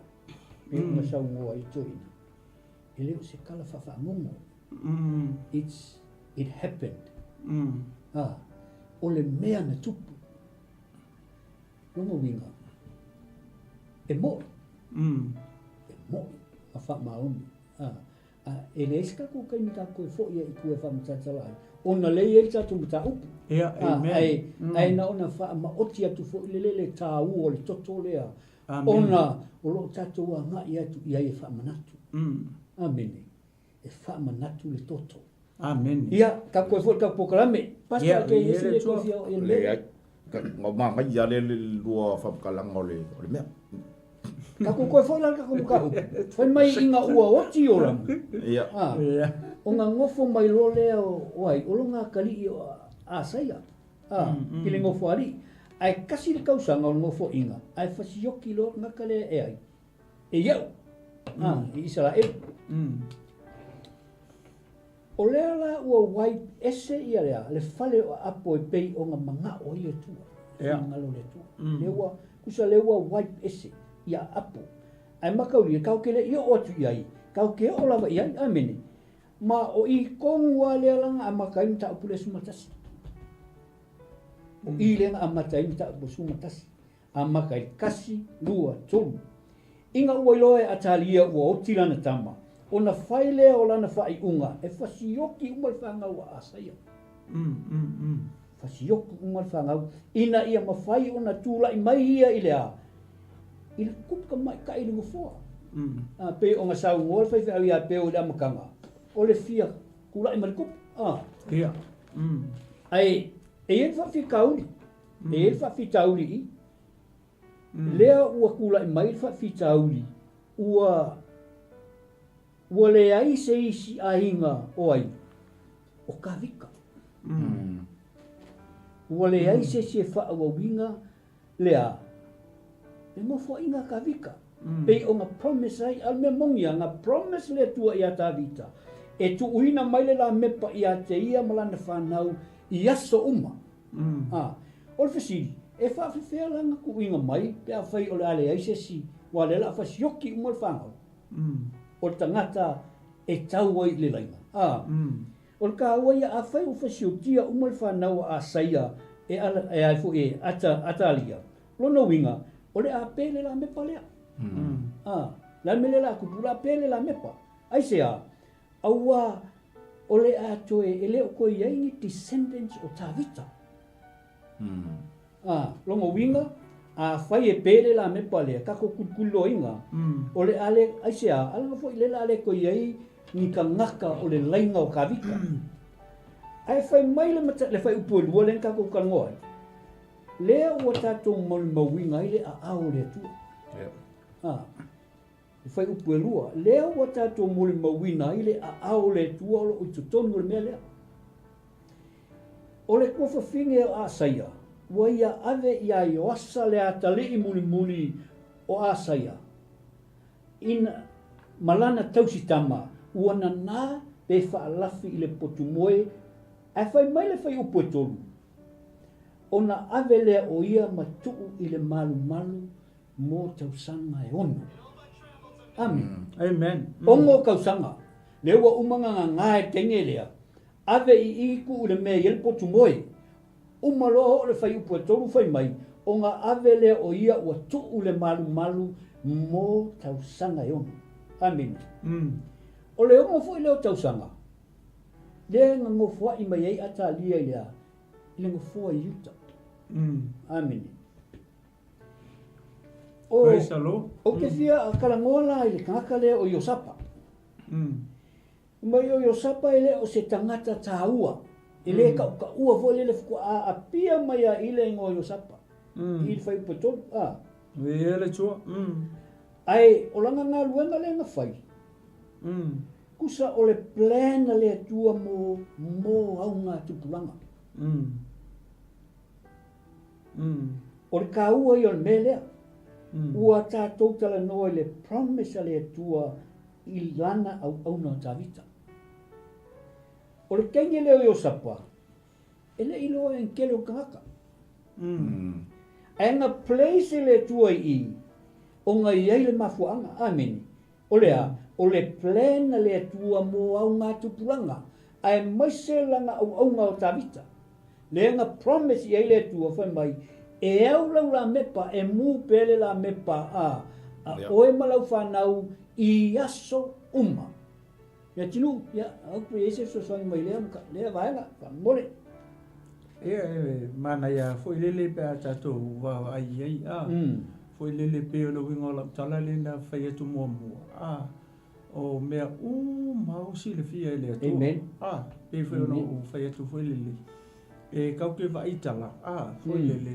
pei ona saunoa ai toeaina, e le o se tala faafagogo. It's, it happened. A, o le mea na tupu. Lona uiga, e mo'i, e mo'i ma faamaoni. A, A e leai se tatou taimi tatou toe foi ai i tua e faamatalatala ai, ona lea e i ai le tatou mataupu. Ia, A, amen. ae, ae na ona faamaoti atu foi lele le taua o le toto lea, Amen. ona o lo o tatou agai atu i ai e faamanatu. Amene. E faamanatu le toto. Amene. Ia, ka koe foi le tatou polokalame. Pastor, Ia, ke ia ese le le Atua. koe fia o i le Leai. mea. Ka manaia lea le lua faamatalaga o le o le mea. Tatou toe foi la i le tatou mataupu. Fai mai ina ua oti Ioramu. Ia. A, Ia. ona nofo mai loa lea o, o ai, o lona atalii o Asaia, a, i le nofoalii. Ae tasi le tausaga o le nofoaiga, ae fasioki loa le tagata lea e ai, e Ia'u, a, i Isaraelu. O lea la ua wipe ese ia le a, le fale o Apo e pei ona manao ai le Atua, Ia. finagalo o le Atua. Lea ua, tusa lea ua wipe ese ia Apo. Ae mataulia, tatou te le i oo atu i ai, tatou te oo lava i ai, amene. Ma o i tonu lava lea la na amata ai le mataupu lea 11. O i lea na amata ai le mataupu 11. Amata i le 1, 2, 3. Ina ua iloa e Atalia ua oti lana tama, ona fai lea o lana faaiuga e fasioki uma le fanau a Asaia. Fasioki uma le fanau, ina ia mafai ona tulai mai ia i le a? I le kupu tamaitai i le nofoa. A, pei ona saunoa le faifeau ia Peo i le amataga, o le fia tulai mai le kupu. A. Ia. Ae e i ai le faafitauli. E i ai le faafitauli i i. Lea ua tulai mai le faafitauli, ua, ua leai se isi aiga o ai? O Kavika. Ua leai se isi e faaauauina le a? Le nofoaiga a Kavika. Pei ona promise ai, a o le mea moni lava, na promise le Atua ia Tavita, e tuuina mai le lamepa ia te ia ma lana fanau i aso uma. Ā, o le fesili, e faafefea la na tuuina mai pe afai o le a leai se isi, aua o lea o le a fasioki uma le fanau o le tagata e tau ai i le laina? Ā, o le taua ia, afai ua fasiokia uma le fanau a Asaia e ala, e ai foi e Ata, Atalia, lona uiga, o le a pe le lamepa lea. Ā, o le a le mea lea o le a tupu? O le a pe le lamepa. Aisea? Aua o le a toe, e le o toe i ai ni descendants o Tavita. A, lona uiga, afai e pe le lamepa lea, tatou kulikuliloaina, o le a le, aisea, a leaga foi lea o le a le toe i ai ni tagata o le laina o Tavita. Ae fai mai le, le fuaiupu e lua lea na tatou talanoa ai, lea ua tatou molimauina ai le aao o le Atua. A. E fuaiupu e lua, lea ua tatou molimauina ai le aao o le Atua o lo o i totonu o le mea lea. O le tuafafine o Asaia, ua ia ave iā Ioasa le atalii mulimuli o Asaia, ina, ma lana tausitama, ua nanā pe faalafi i le potumoe, ae fai mai le fuaiupu e tolu, ona ave lea o ia ma tuu i le malumalu mo tausaga e ono. Amene. Amen. Ono tausaga. Lea ua uma ona gagā e le teine lea, ave i i tuu i le mea e i ai le potu moe. Uma loa oo le fuaiupu e tolu fai mai, ona ave lea o ia ua tuu le malumalu mo tausaga e ono. Amene. O le ono foi lea o tausaga, lea e ganofoai mai ai Atalia i le a? I le nofoa i uta. Amene. O, Praise the Lord. Ou te fia talanoa la i le tagata lea o Iosapa. Mai o Iosapa e le o se tagata taua. E le tautaua foi lele faatoa aapia mai a i le igoa o Iosapa. I le fuaiupu e tolu. A. E le Atua. Ae o lana galuega lea na fai. Tusa o le plan a le Atua mo, mo augatupulaga. O le taua ia o le mea lea. Ua tatou talanoa i le promise a le Atua i lana auauna o Tavita. O le teine lea o Iosapa, e le i iloa e le tele o tagata. Ae na place e le Atua i i, ona e i ai le mafuaaga. Amene. O le a? O le plan a le Atua mo augatupulaga, aemaise lana auauna o Tavita. Lea na promise i ai le Atua, fai mai, E au lau lamepa, e mū pea le lamepa a, a oe ma lau fanau i aso uma. Ia Tinuu, ia, au pe i ai se fesoasoani mai lea, lea vaega, faamolemole. Ia, e manaia foi lele pe a tatou vaavaai i ai, a. Foi lele pei o le uiga o lau tala lea na fai atu muamua, a. O mea uma ua silafia e le Atua. Amen. A, pei foi ona ou fai atu foi lele, e kau ke vaai tala, a, foi lele,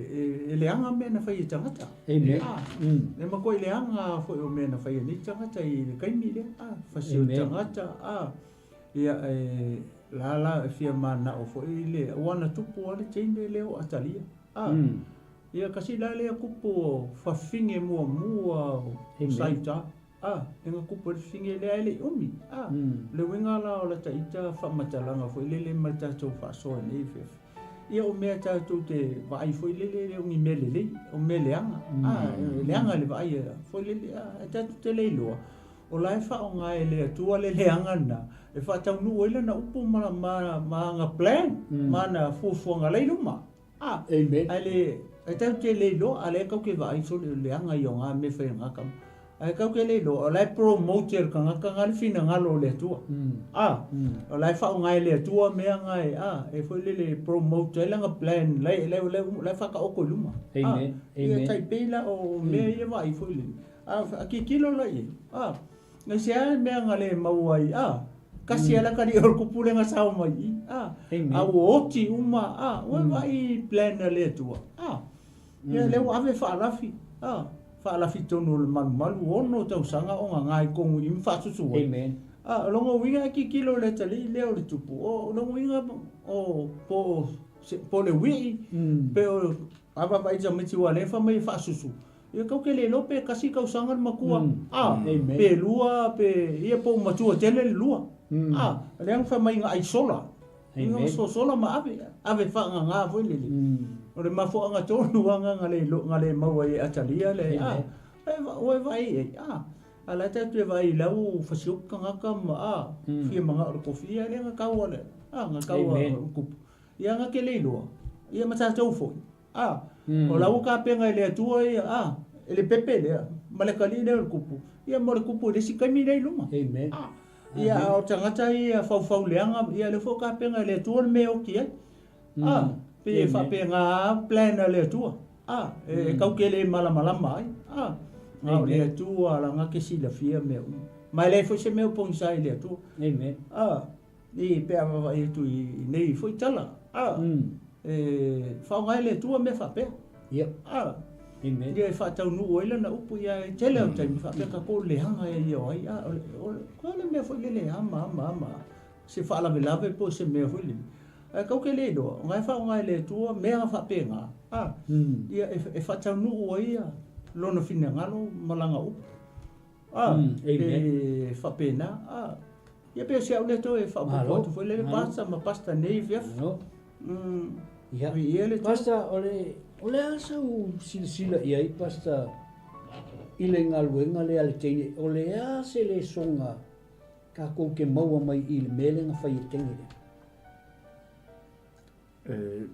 e leaga mea na fai e tagata. Amen. A, e makuai leaga foi o mea na fai e nei tagata i le taimi lea, a, fasi o tagata, a, ia, e, la la e fia manao foi le, aua na tupu lava le teine lea o Atalia, a, ia kasi la lea kupu o fafine muamua o sa Iuta. A, e nga kupu ai le fafine lea e le i umi. A, o le uiga la o lata ita faamatalaga foi lele ma le tatou faasoa i nei afiafi, ia o mea tatou te vaai foi lele e le o ni mea lelei, o mea leaga. A, e leaga le vaai foi lele, a, ae tatou te le iloa, o la e faaaoga e le Atua le leaga lena e faataunuu ai lana upu ma, ma, ma ana plan, ma ana fuafuaga la i luma. A, Amen. Ae le, ae tatou te le iloa, a lea tatou te vaai sole o le leaga ia o na mea fai a na tama. Ae tatou te le iloa, o la e promote e le tagata na le finagalo o le Atua. A, o la e faaaoga e le Atua mea na e, a, e foi lele e promote ai lana plan, la e, la e, la e faataoto i luma. Amen. Amen. Ia tai pei la o mea ia vaai foi lele. A, a tilotilo la i ai, a, Aisea le mea na le maua ai, a, kasi a le atalii o le kupu lea na sao mai i i, a, a ua oti uma, a, ua vaai i plan a le Atua, a, ia lea ua ave faalafi, a, faalafi tonu o le malumalu, ono tausaga o gaga i tonu i i ma faasusu ai. Amen. A, o lona uiga e tilotilo i le atalii lea o le tupu, o lona uiga o, po o, po o le wii, pe o, a vaavaai i tamaiti ua lea fai mai e faasusu, Ia kau ke le iloa pe kasi tausaga le matua, a, pe lua, pe, ia po o matua tele le lua. A, lea na fai mai na ai sola. Ia na sosola ma ave, ave faagaga foi lele. O le mafuaaga tonu lava lena na le na le maua ai e Atalia le, a, e, ua e vaai i ai, a, a la e tatou te vaai i lau fasioki tagata ma, a, fia manao i le kofi, ia lea na tau a le, a, na tau a le kupu. Ia na te le iloa, ia ma tatou foi. A, o la ua tapena e le Atua ia, a, e le pepe lea, ma le atalii lea o le kupu, ia mo le kupu i le isi taimi lea i luma. Amen. A, ia, a o tagata ia faufau leaga, ia lea foi ua tapena e le Atua le mea e oti ai. A, pei e faapena lava plan a le Atua. A, e tau te le malamalama ai. A, a o le Atua lana te silafia mea uma. Ma e leai foi se mea o pogisa i le Atua. Amen. A, I pe a vaavaai atu i nei foi tala, a, e faaaoga ai le Atua mea faapea. Ia. A, Amen. Ia e faataunuu ai lana upu, ia e tele o taimi faapea tatou leaga ia o ai, a, o le, o le, o le mea foi lele e ama, ama, ama, se faalavelave po o se mea foi lele. Ae tatou te le iloa, o na e faaaoga e le Atua mea faapena, a, ia e, e faataunuu ai ia lona finagalo ma lana upu. A, e faapena, a, ia pei o si au lea toe faaopoopo atu foi lele pasta ma pasta nei afiafi. Malo. Ia. Viia le Atua. Pasta, o le, o le a sau silasila i ai, Pasta, i le galuega lea a le teine, o le a se lesoga tatou te maua mai i le mea lea na fai e le teine lea? E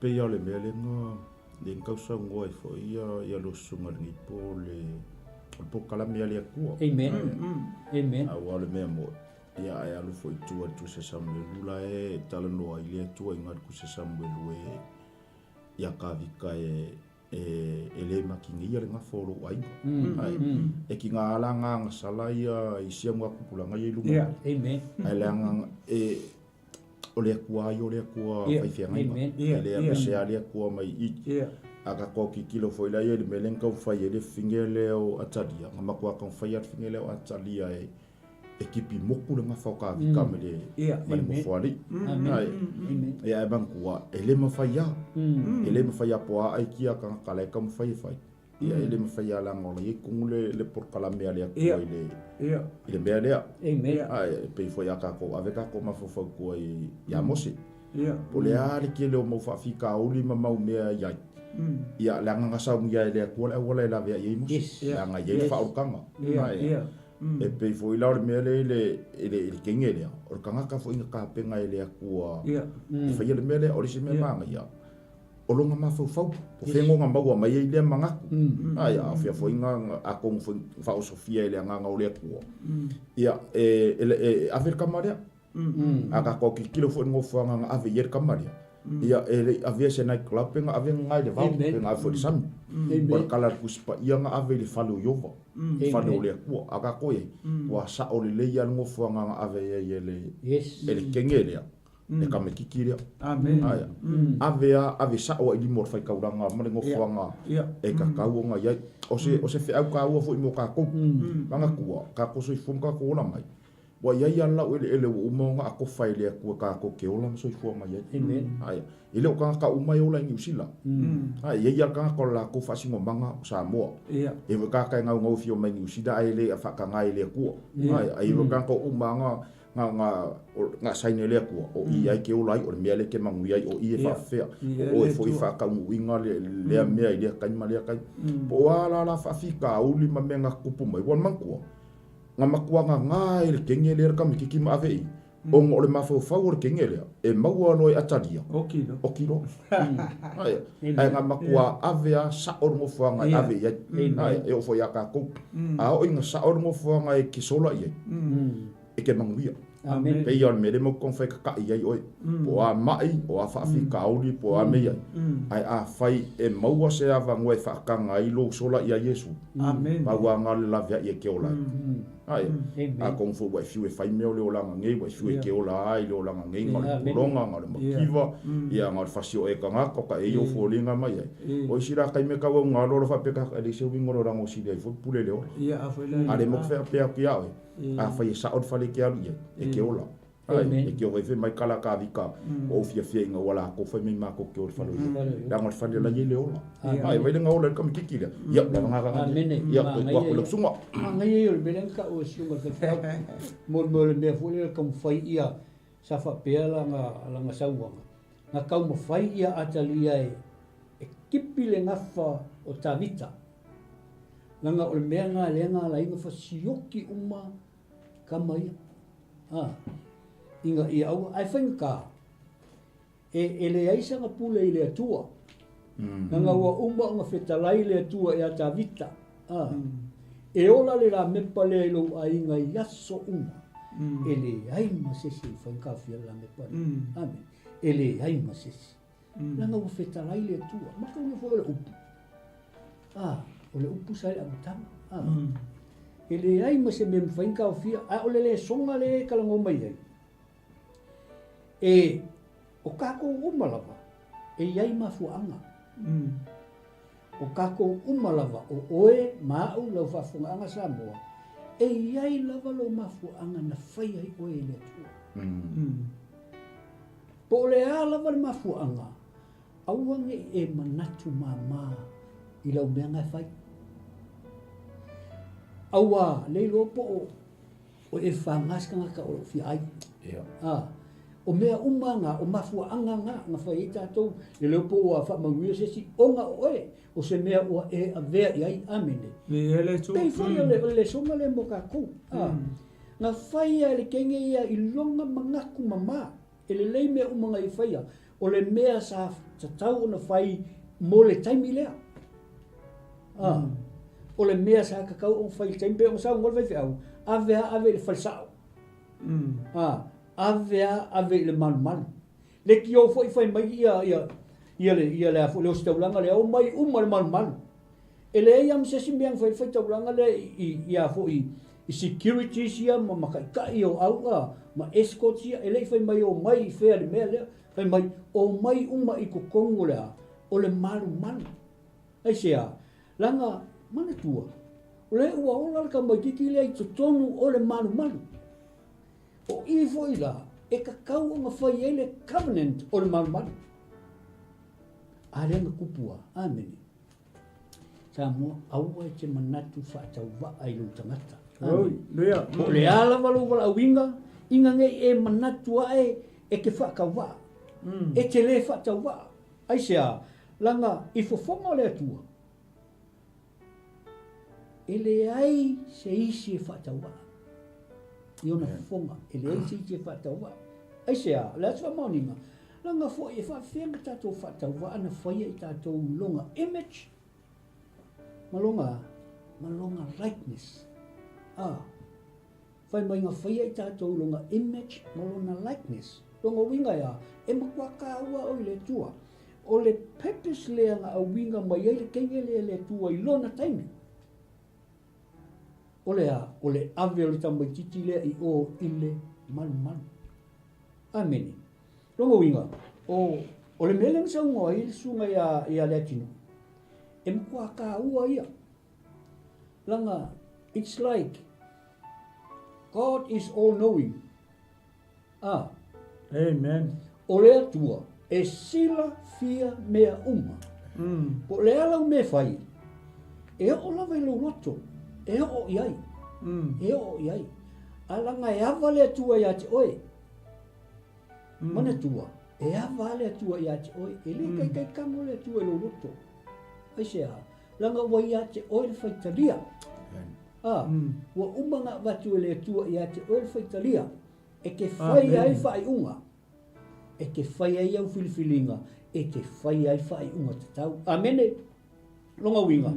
pei lava o le mea lea na lea na tausaunoa ai foi ia ia lou susuga i lenei po o le o le polokalame a le Atua. Amen. Amen. Aua o le mea moni, ia ae alu foi i tua i le Tusi a Samuelu la e talanoa ai le Atua i ina i le Tusi a Samuelu e ia Kavika e e le makineia le gafa o lou aiga. Ae, e kiga ala nga gasala ia i sia mua tupulaga ia i luma mai. Amen. Ae leaga e o le Atua ia o le Atua faifeagaiga. E le aemaise lava le Atua mai i i. A tatou tilotilo foi la ia i le mea lea na taumafai ai le fine lea o Atalia, na matua taumafai lava le fine lea o Atalia e e tipi moku le gafa o Kavika ma le ma le nofoalii. Ae, ia ae manatua, e le mafai lava. E le mafai lava po o a aikia a tagata la e taumafai e fai. Ia e le mafai lava leaga o la e i ai tonu le le polokalame a le Atua i le i le mea lea. Ae pei foi a tatou ave tatou mafaufau i tua ia Mose. Po o le a le tele o mau faafitauli ma mau mea i ai. Ia leaga na saunia e le Atua le auala e laveai ai Mose. Leaga e i ai le faaolataga. Ae E pei foi la o le mea lea i le, i le, i le teine lea, o le tagata foi na tapena e le Atua e faia le mea lea. O le isi mea manaia, o lona mafaufau, o fea na maua mai ai lea manatu. Ai, a o fea foi na, atonu foi na faaosofia e le Agaga o le Atua, ia, e, e, e ave le tama lea. A tatou tilotilo foi i le nofoaga na ave i ai le tama lea, Ia, e le i avea se night club pe na ave gagae i le vao, pe na ave foi i le sami. O le tala a le Tusi Paia na ave i le fale o Ieova, le fale o le Atua. A tatou i ai, ua sao lelei lava le nofoaga na ave ai e le, e le kenge lea, le tamaititi lea. Aia. Ave lava, ave sao lava i lima o le faitaulaga ma le nofoaga e tatau ona i ai. O se, o se feau taua foi mo tatou. Manatua, tatou soifua ma tatou ola mai, Ua i ai lava lau eleele ua uma ona atofa e le Atua tatou te ola ma soifua mai ai. Aia, e le o tagata uma e ola i Niu Sila. Aia, e i ai lava le tagata o le latou faasinomaga o Samoa. E foi tagata e naunau e fia omai i Niu Sila ae le faataga e le Atua. Aia, e i ai foi tagata o uma lava na, na, na assign e le Atua, o i ai ke ola ai, o le mea lea e te manuia ai, o i e faafefea, o oe foi e faataunuuina lea mea i lea taimi ma lea taimi. Po o a la la faafitauli ma mea na tutupu mai, ua manatua, Na matua gagā e le kenge lea le kamititi ma ave i, ona o le mafaufau o le kenge lea, e maua loa e Atalia, oki loa. Ae, ae na matua ave a sao le nofoaga e ave i ai. Ae, e oo foi ia tatou. A oo ina sao le nofoaga e te sola i ai, e te manuia. Amen. Pei o le mea lea matou te taumafai e tata'i ai oe, po o a ma'i, o a faafitauli, po o a mea i ai. Ae afai e maua se avanoa e faataga ai lou sola ia Iesu, pau lava na o le laveai e te ola ai. Ae, atonu foi ua e fiu e fai mea o le olaga nei, ua e fiu e te ola ai i le olaga nei, na o le pologa, na o le mativa, ia na o le fasi o e tagata, o ka e i ou foliga mai ai. O isi la taimi e tau au galo alo faapea ka e leai se uiga o le olaga o sili ai foi pule le ola. A le matou faapea atu ia oe, Afai e sao le fale e te alu i ai, e te ola. Ae, e te ola ai foi mai kala Kāvika o ou fiafia ina ua latou fai mai matou te o i le fale o Iesu. Leaga o le fale la i ai le ola. Ae, vai le ola i le kamititi lea. Ia, lava gagaga nei. Ia, toe tuu atu i lau susuga. Manaia ia o le mea lea na taua e susuga i le faifeau. Mo le mea o le mea foi lea e taumafai ia, sa faapea lana saunoaga, na taumafai ia Atalia e tipi le gafa o Tavita. Leaga o le mea lena lea na ala ai ona fasioki uma tama ia. A, ina ia aua, ae faigata, e, e leai sana pule i le Atua. Leaga ua uma ona fetalai le Atua ia Tavita. A, e ola le lamepa lea i lou aiga i aso uma. E leai ma se isi e mafai ona taofia le lamepa lea. Amene. E leai ma se isi. Leaga ua fetalai le Atua. Mataua foi o le upu. A, o le upu sa i le amataga. A, e leai ma se mea e mafai ona taofia, a o le lesona lea e talanoa mai ai, e, o tatou uma lava, e i ai mafuaaga. O tatou uma lava, o oe ma au, lau faafofogaaga Samoa, e i ai lava lou mafuaaga na fai ai oe e le Atua. Po o le a lava le mafuaaga, aua ne i e manatu māmā i lau mea na e fai. Aua le iloa po o o e faga se tagata o lo o fia ai. A, o mea uma na, o mafuaaga na na fai ai tatou, le iloa po ua faamanuia se isi ona o oe, o se mea ua e avea i ai. Amene. Pei foi o le lesona lea mo tatou. A, na fai lava e le kenge ia i lona manatu mama. E lelei mea uma na ia faia, o le mea sa tatau ona fai mo le taimi lea. A, o le mea sa tatau ona fai i le taimi, pei ona saunoa le faifeau, ave a ave i le fale sao. A, ave a ave i le malumalu. Leitio foi fai mai ia, ia, ia le, ia le a foi le ositaulaga lea, omai uma i le malumalu. E leai lava ma se isi mea na fai ai le faitaulaga lea i, i a foi, i securities ia ma, ma taitai o au a, ma escorts ia, e le i fai mai omai i fea i le mea lea. Fai mai, omai uma i totonu o le a? O le malumalu. Aisea? Leaga, manatua, o lea ua ola le tamaitiiti lea i totonu o le malumalu. O i foi la, e tatau ona fai ai le covenant o le malumalu. A lea na tupu a. Amene. Samoa, aua e te manatu faatauvaa i lou tagata. Haleluia. Po o le a lava lou valaauina, ina ne i e manatu ae e te faatauvaa. E te le faatauvaa. Aisea? Leaga i fofoga o le Atua, e leai se isi e faatauvaa. I ona fofoga, e leai se isi e faatauvaa. Aisea? O le a se faamaoniga? Leaga foi e faafefea ona tatou faatauvaa na faia i tatou lona image ma lona ma lona likeness. Ah, fai mai na faia i tatou lona image ma lona likeness. Lona uiga e a? E matua taua oe i le Atua. O le purpose lea na auiga mai ai le teine lea e le Atua i lona taimi. O le a? O le ave o le tamaititi lea i o i le malumalu. Amene. Lona uiga, o, o le mea lea na saunoa ai le susuga ia, ia Leatinuu, e matua taua ia. Leaga, it's like, God is all knowing. A. Amen. O le Atua e silafia mea uma. Mm. Po o le a lau mea e fai, e oo lava i lou loto, e oo i ai. Mm. E oo i ai. A leaga e ava le Atua iā te oe. Mm. Manatua, e ava le Atua iā te oe. E le mm. taitai tago le Atua i lou loto. Aisea? Leaga ua iā te oe le faitalia. A, mm. ua uma ona avatu e le Atua iā te oe le faitalia. E te fai ai faaiuga, e te fai ai au filifiliga, e te fai ai faaiuga tatau. Amene! Lona uiga,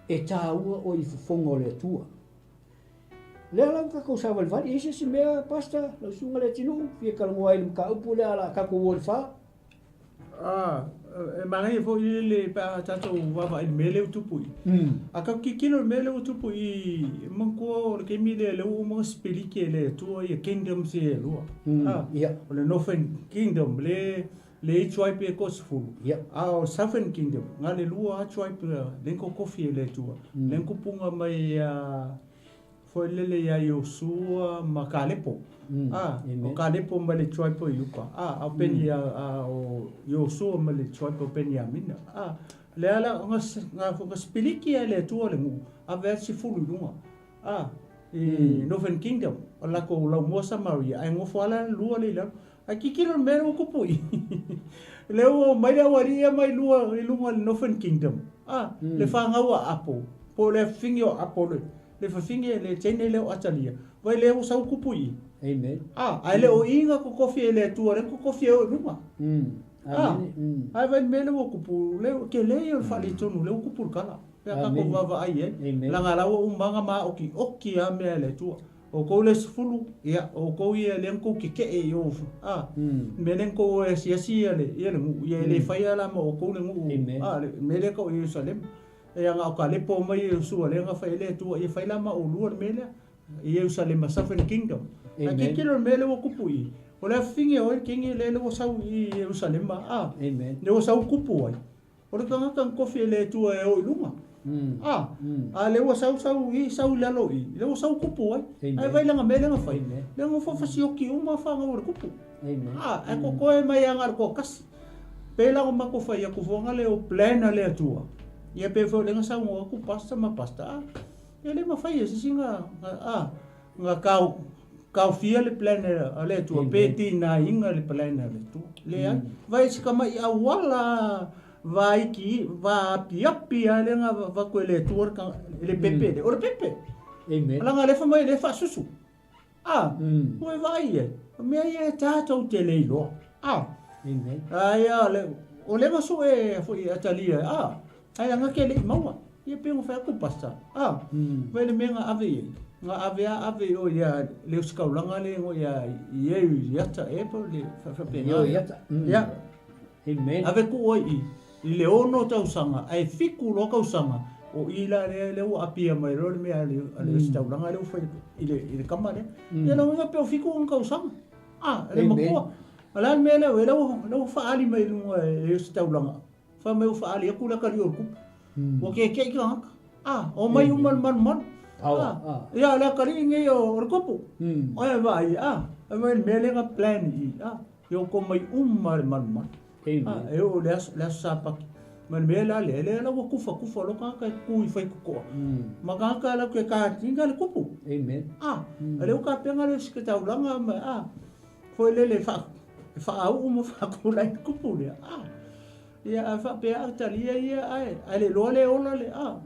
e tāua oe i fofoga o le Atua. Lea la ua tatou savalivali, e i ai se isi mea, Pastor, lau susuga Leatinuu, fia talanoa ai i le mataupu lea a la tatou o i le fa? A, e manaia foi le pe a tatou vaavaai i le mea lea ua tupu i. A tatou tilotilo i le mea lea ua tupu i, e manatua o le taimi lea lea ua uma ona sipiliki e le Atua ia kingdoms ia e lua. A, o le Northern Kingdom le le i tribe e toasefulu, a o le Southern Kingdom, na o le lua lava tribe lea na totofi e le Atua, lea na tupuga mai ia Foi lele ia Iosua ma Kalepo. A, o Kalepo mai le tribe o Iuta. A, a o Peni, a, o Iosua mai le tribe o Peniamina. A, lea la, na, na, na sipiliki e le Atua le nuu, ave ai le sefulu i luga. A, i Northern Kingdom, o latou laumua Samaria, ae nofo lava la le lua lea i lalo. Ae tilotilo i le mea lea ua tupu i i. Lea ua omai le aualii ia mai lua i luga i le Northern Kingdom. A, le fanau a Apo, po o le afifine o Apo le, le fafine le teine lea o Atalia, vai lea ua sau tupu i i. Amen. A, ae le o i na totofi e le Atua, lea na totofi e o i luga. A, ae vai le mea lea ua tupu, lea, tele ia o le faaletonu, lea ua tupu le tala. Pe a tatou vaavaai i ai, leaga la ua uma ona maotioti lava mea a le Atua. Outou le sefulu, ia, o outou ia lea na tou tetee i o, a, mea lea na tou o e asiasi ia le, ia le nuu, ia e le faia la ma outou le nuu, a, le mea lea e tau o Ierusalema. Ia na o Kalepo ma Iosua lea na fai ai le Atua, ia fai la ma oulua le mea lea, Ierusalema Southern Kingdom. Ae tilotilo i le mea lea ua tupu i i, o le afifine o ai le kini lea ua sau i Ierusalema, a, lea ua sau tupu ai. O le tagata na tofi e le Atua e o i luga. A, a lea ua sau sau i, sau i lalo i, lea ua sau kupu ai. Ae vaai lana mea lea na fai. Lea nofo fasioki uma fanau a le kupu. A, ae kokoe mai lava na o le toatasi. Pei la ona matou fai atu foi lea o plan a le Atua. Ia pei foi o lea na saunoa atu pastor ma pastor, a, e le mafai e se isi na, a, na tao, taofia le plan a le Atua pe tinaina le plan a le Atua. Leai. Vaai si tamai auala vaiki, vaapiapi lava lea na avatu e le Atua le pepe lea. O le pepe. Amen. Leaga lea fai mai lea e faasusu. A, ua e vaai i ai, o mea ia e tatou te le iloa. A, Amen. Ai a, le, o lea na sue foi Atalia, a, Ae aga ke le i maua. Ia pei ona fai atu Pastor. A, vai le mea na ave i ai. Na ave a ave i o ia le ositaulaga le igoa ia Ieoiata ea po o le faapena. Ieoiata. Ia. Amen. Ave tuu ai i i le ono tausaga ae fitu loa tausaga o i la lea lea ua apia mai loa le mea a le a le ositaulaga lea ua fai i le i le kama lea. Ia lona uiga pe o fitu ona tausaga. A, le matua. O le a le mea lea lea ua lea ua faaali mai i luga e le ositaulaga. Fai mai ua faaali atu le atalii o le kupu. Ua keke'i tagata. A, omai uma le malumalu. A, ia le atalii nei o le kupu. Oe vaai, a, fai mai le mea lea na plan i i, a, ia outou omai uma le malumalu. A, e oo i le aso, le aso Sapati. Ma le mea la lea, lea la ua tufatufa loa tagata e tutu i faitotoa. Ma tagata latou te katina le kupu. A, lea ua tapena le ositaulaga ma, a, Foi lele e faauu ma faatulai le kupu lea, a. Ia, ae faapea a talia ia, ae, ae le iloa le ola le, a.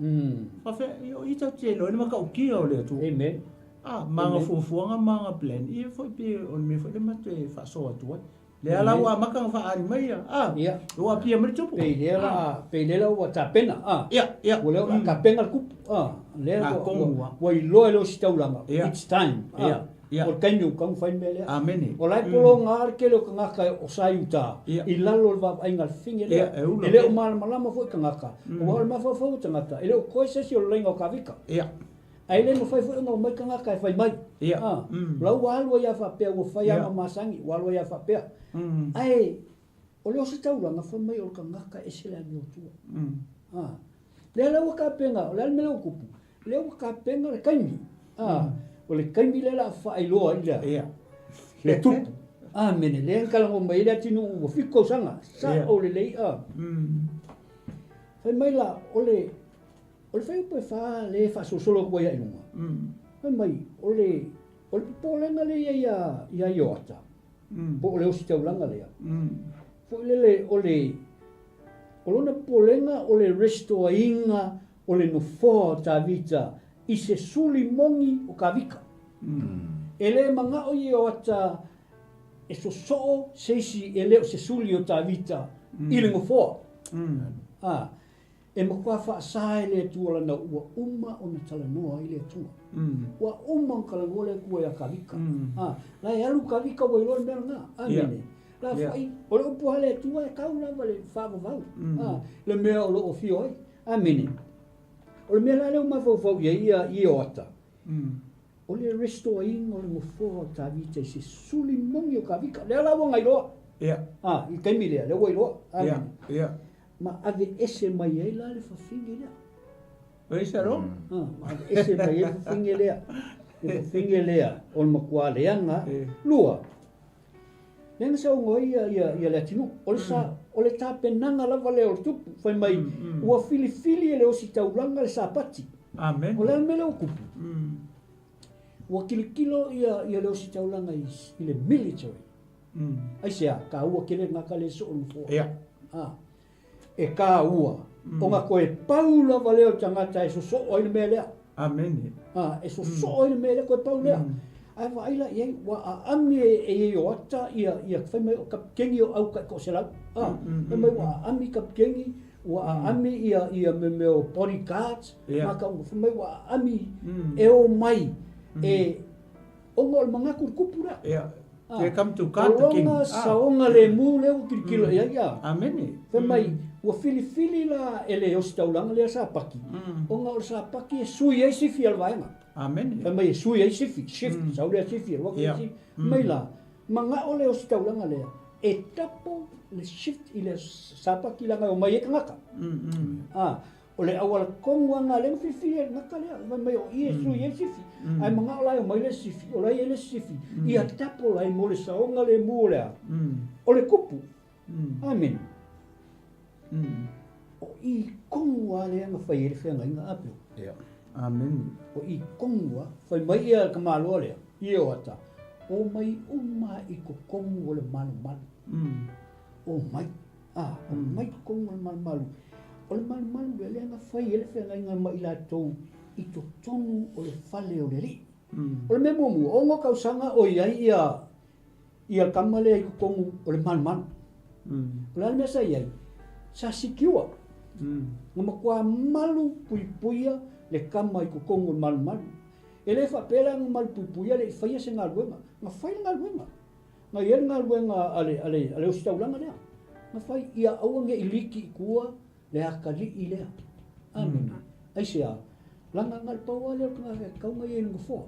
Faapea, ia, o i tatou te iloa i le matautia o le Atua. Amen. A, ma ana fuafuaga ma ana plan, ia foi pe o le mea foi lea matou te faasoa atu ai. Lea la ua amata ona faaali mai ia, a. Ia. Ua apia mai le tupu. Pei lea la, pei lea la ua tapena, a. Ia, ia. Ua lea ua tapena le kupu, a. Lea ua, ua iloa e le ositaulaga, it's time, a. Ia. O le taimi ua tatau ona fai le mea lea. Amene. O la e pologa le tele o tagata o sa i uta i lalo o le vaavaaiga a le fafine lea. E E le o malamalama foi tagata, aua o le mafaufau o tagata, e le o toe se isi o le laina o Kavika. Ae le mafai foi ona omai tagata e fai mai. A, o la ua alu ai lava faapea, ua fai lava ma masani, ua alu ai lava faapea. Ae o le ositaulaga fai mai o le tagata e ese le amiotua. A, lea la ua tapena, o le a le mea lea ua tupu? Lea ua tapena le taimi. A, o le taimi lea o le a faailoa ai le, le tupu. Amene. Lea na talanoa mai ai le atunuu ua 7 tausaga. Sao lelei a. Fai mai la, o le, o le fuaiupu e 4 lea e faasolosolo atu ai i luga. Fai mai, o le, o le popolega lea i ai ia Ioata, po o le ositaulaga lea. Foi lele, o le, o lona popolega o le resitoaina o le nofoa o Tavita i se suli moni o Kavika. E le manao Ioata e sosoo se isi e le o se suli o Tavita i le nofoa. A, e matua faasa e le Atua lana ua uma ona talanoa ai le Atua. Ua uma ona talanoa le Atua ia Kavika. A, la e alu Kavika ua iloa le mea lena. Amene. La foi, o le upu a le Atua e tau lava le faavavau. A, le mea o lo o afio ai. Amene. O le mea la lea ua mafaufau i ai ia Ioata, o le restoaina o le nofoa o Tavita i se suli moni o Kavika. Lea la ua na iloa. A, i le taimi lea, lea ua iloa. Amene. Ma aveese mai ai la le fafine lea. A, ma aveese mai ai le fafine lea. Le fafine lea o le matua leaga. Lua, Lea na saunoa ai ia le atunuu, o le sa, o le tapenaga lava lea o le tupu, fai mai, ua filifili e le ositaulaga le Sapati. Amen. O le a le mea lea ua tupu? Ua tilotilo ia, ia le ositaulaga i, i le military. Aisea, taua tele gata le soo nofoa. Ah. E taua, ona toe pau lava lea o le tagata e sosoo ai le mea lea. Amene. A, e sosoo ai le mea lea, toe pau lea. Ae vaai la i ai, ua aami e, e Ioata ia, ia fai mai o kapikeni o au taitoaselau. A, fai mai ua aami kapikeni, ua aami ia, ia me mea o bodyguards, yeah. ma fai mai ua aami e o mai, e, Ona o le manatu i le kupu lea. Ia. They come to guard the king. O lona saoga lemu lea ua tilotilo i ai a. Amene. Fai mai, ua filifili la e le ositaulaga lea Sapaki, ona o le Sapaki e sui ai sifi a le vaega. Amene. Fai mai e sui ai sifi, shift, sau lea sifi, alu atu le sifi. Mai la, manao le ositaulaga lea e tapo le shift i le Sapaki leaga e omai ai tagata. O le auala tonu lava lena lea na filifili ai le tagata lea, fai mai o i e sui ai le sifi. Ae manao la e omai le isi sifi, o la e i ai le isi sifi, ia tapo lai mo le saoga lemu o le a? O le kupu. Amene. O i tonu lava lea na fai ai le feagaiga a Peo. Amene. O i tonu lava, fai mai ia le tamaloa lea, Ioata, omai uma i totonu o le malumalu. Omai. A, aumai totonu o le malumalu. O le malumalu lea, lea na fai ai le feagaiga ma i latou i totonu o le fale o le Alii. O le mea muamua, 6 tausaga o i ai ia, ia tama lea i totonu o le malumalu. O le a le mea sa i ai? Sa secure. Na matua malu puipuia le tama i totonu o le malumalu. E le faapea la na malu puipuia le i faia se galuega. Na fai le galuega. Na i ai le galuega a le, a le, a le ositaulaga lea, na fai ia aua ne i liki i tua le atalii lea. Amene. Aisea? Leaga na o le pau lava lea o le tagata e tatau ona i ai i le nofoa.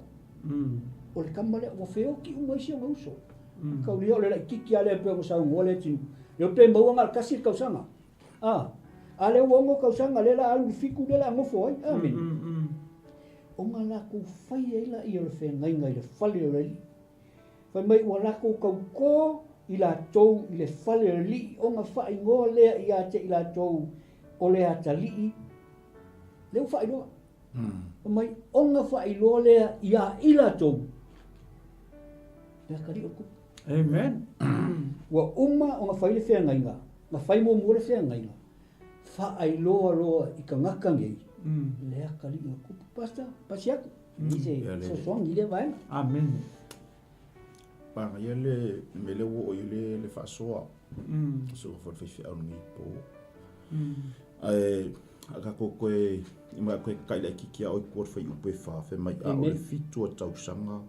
O le tama lea, ua feoti uma isi ona uso. Taulia o le laitiiti lava lea e pei ona saunoa le atunuu. Leo pe maua na o le tasi le tausaga. A, a lea ua 6 tausaga, lea o le a alu i le 7 lea o le a nofo ai. Amene. Ona latou fai ai laia o le feagaiga i le fale o le Alii. Fai mai ua latou tautō i latou i le fale o le alii ona faaigoa lea ia te i latou o le atalii lea ua faailoa. Fai mai ona faailoa lea ia i latou le atalii o le tupu. Amen. Ua uma ona fai le feagaiga, na fai muamua le feagaiga, faailoa loa i tagata nei le atalii o le tupu. Pastor, pasi atu. I se fesoasoani i lea vaega. Amene. Manaia le mea lea ua oo i ai le faasoa. So foi le faifeau lenei po. Ae a tatou toe i ma toe ta'i laitiiti a oi tua le fuaiupu e 4 fai mai a o le 7 o tausaga.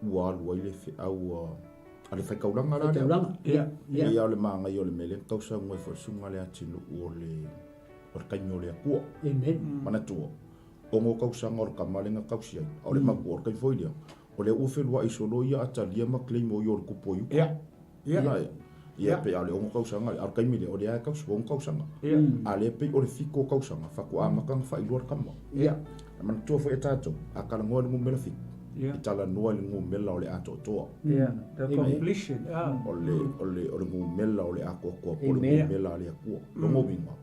ua alu ai le feau a le faikaulaga la lea. Faitaulaga. Ia. Ia. Ia o le magaia o le mea lea na tausaga ai foi le susuga le atunuu o le o le taimi o le Atua. Amen. Manatua, ono tausaga o le tama lea na tausi ai, a o le matua o le taimi foi lea, o lea ua feluai solo ia Atalia ma claim o ia o le tupu o Iuta. Ia. Ia. Ia, ia pei a o le ono tausaga lea, a o le taimi lea, o lea e tausi ua ono tausaga. Ia. A lea pei o le fito o tausaga, faatoa amata ona faailoa le tama. Ia. E manatua foi e tatou, a talanoa i le numera fitu, Ia. e talanoa i le numera o le atoatoa. Ia. The completion. Ah. O le, o le, o le numera o le atoatoa po o le Amen. numera a le Atua. Lona uiga,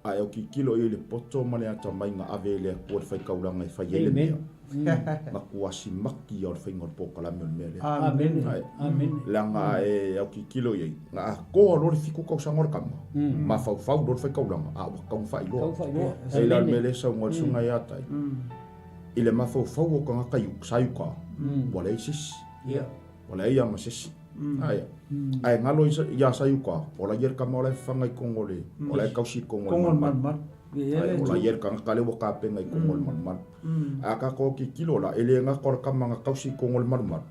a e autitilo i ai i le poto ma le atamai na ave e le Atua i le faitaulaga e fai ai le mea, Amen. matua simaki ia o le faiga o le polokalame o le mea lea. Amen. Ai. Amen. Leaga a e autitilo i ai, na atoa loa le fitu tausaga o le tama, mafaufau loa le faitaulaga, a ua tatau ona faailoa. Tau faailoa. E la le mea lea e saunoa ai le susuga ia Tai, i le mafaufau o tagata i sa i uka, ua leai se isi. Ia. Ua leai lava ma se isi. Ae, ae galo ia sa i uka, o la ia le tama o la e fafaga i kogo o le, o la e tausi i kogo o le Kongo malumalu. malumalu. Ia Ae, le o la ia le tagata lea ua tapena i kogo o le malumalu. Ae a tatou autitilo la, e le gata o le tama na tausi i kogo o le malumalu,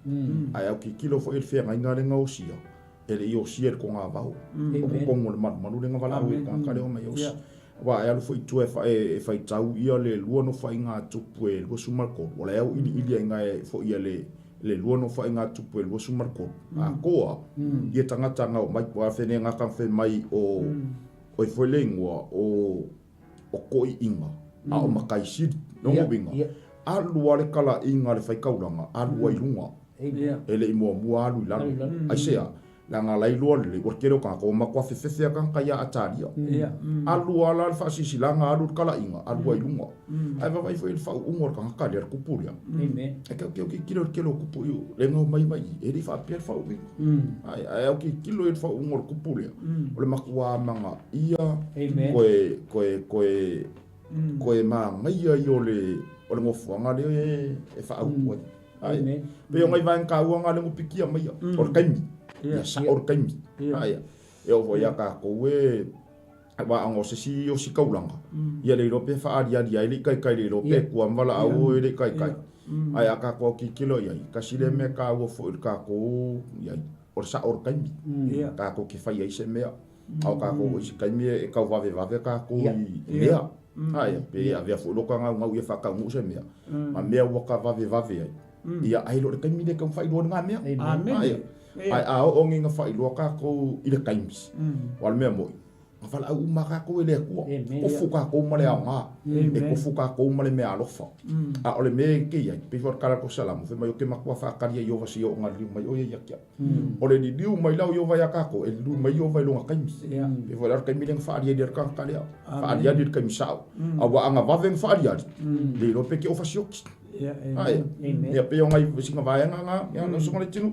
ae autitilo foi i le feagaiga lea na osia, e le i osia i le kogavao. O kogo o le malumalu lea na valaau ai le tagata lea omai e osi. Aua e alu foi i tua e faitau ia le lua nofoaiga a tupu e 23, o la e auiliili ai ina e foi ia le lua nofoaiga a tupu e 23. Atoa ia tagata na omai, aua fai nei gata na fai mai o oi foi le igoa o toiina a o matai sili. Lona uiga, alu lava le talaiga a le faitaulaga, alu ai i luga. E le i muamua alu i lalo. Aisea? Leaga la iloa lelei, ua tele o tagata ua matua fefefe lava tagata ia Atalia. Alu lava la le faasilasilaga, alu le talaiga, alu ai i luga. Ae vaavaai foi i le faauuga o le tagata lea, le kupu lea. E ke autitilo i le tele o kupu i le ga omai mai i, e le i faapea le faauuina. Ae ae autitilo i le faauuga o le kupu lea, o le matua amagaia, koe, koe, koe, koe magaia ia o le, o le nofoaga lea e faaautu ai. Ae, pei o nai vaega taua na lea na pikia maia, o le taimi, ia sao le taimi. Ae, e oo foi ia tatou e, aua ona o se isi ositaulaga, ia le iloa pe faaaliali ai le ikaika i le iloa pe kua ma valaau e le ikaika. Ae a tatou autitilo i ai, tasi lea mea taua foi i le tatou i ai, o le sao o le taimi. Tatou te fai ai se mea. A o tatou i se taimi e tau vavevave tatou i mea. Ae, pe avea foi lota gaugau ia faataunuu se mea, ma mea ua ta vavevave ai. Ia, ae le o le taimi lea e tau faailoa lena mea. Ae, ae a oo nei ina faailoa tatou i le taimi, aua o le mea moni, na valaau uma lava tatou e le Atua. Tofu tatou ma le aoga, e tofu tatou ma le meaalofa. A o le mea e te i ai, pei foi o le tala o le Salamo, fai mai, ou te matua faatali ia Ieova seia oo ina liliu mai oe ia te au. O le liliu mai la o Ieova ia tatou, e liliu mai Ieova i lona taimi. Pei foi la o le taimi lea na faaaliali ai le tagata lea, faaaliali i le taimi sao. Aua a na vave ona faaaliali, le iloa pe te ofa sioti. Ae, ia pei o nai sina vaega na, ia lau susuga Leitinu.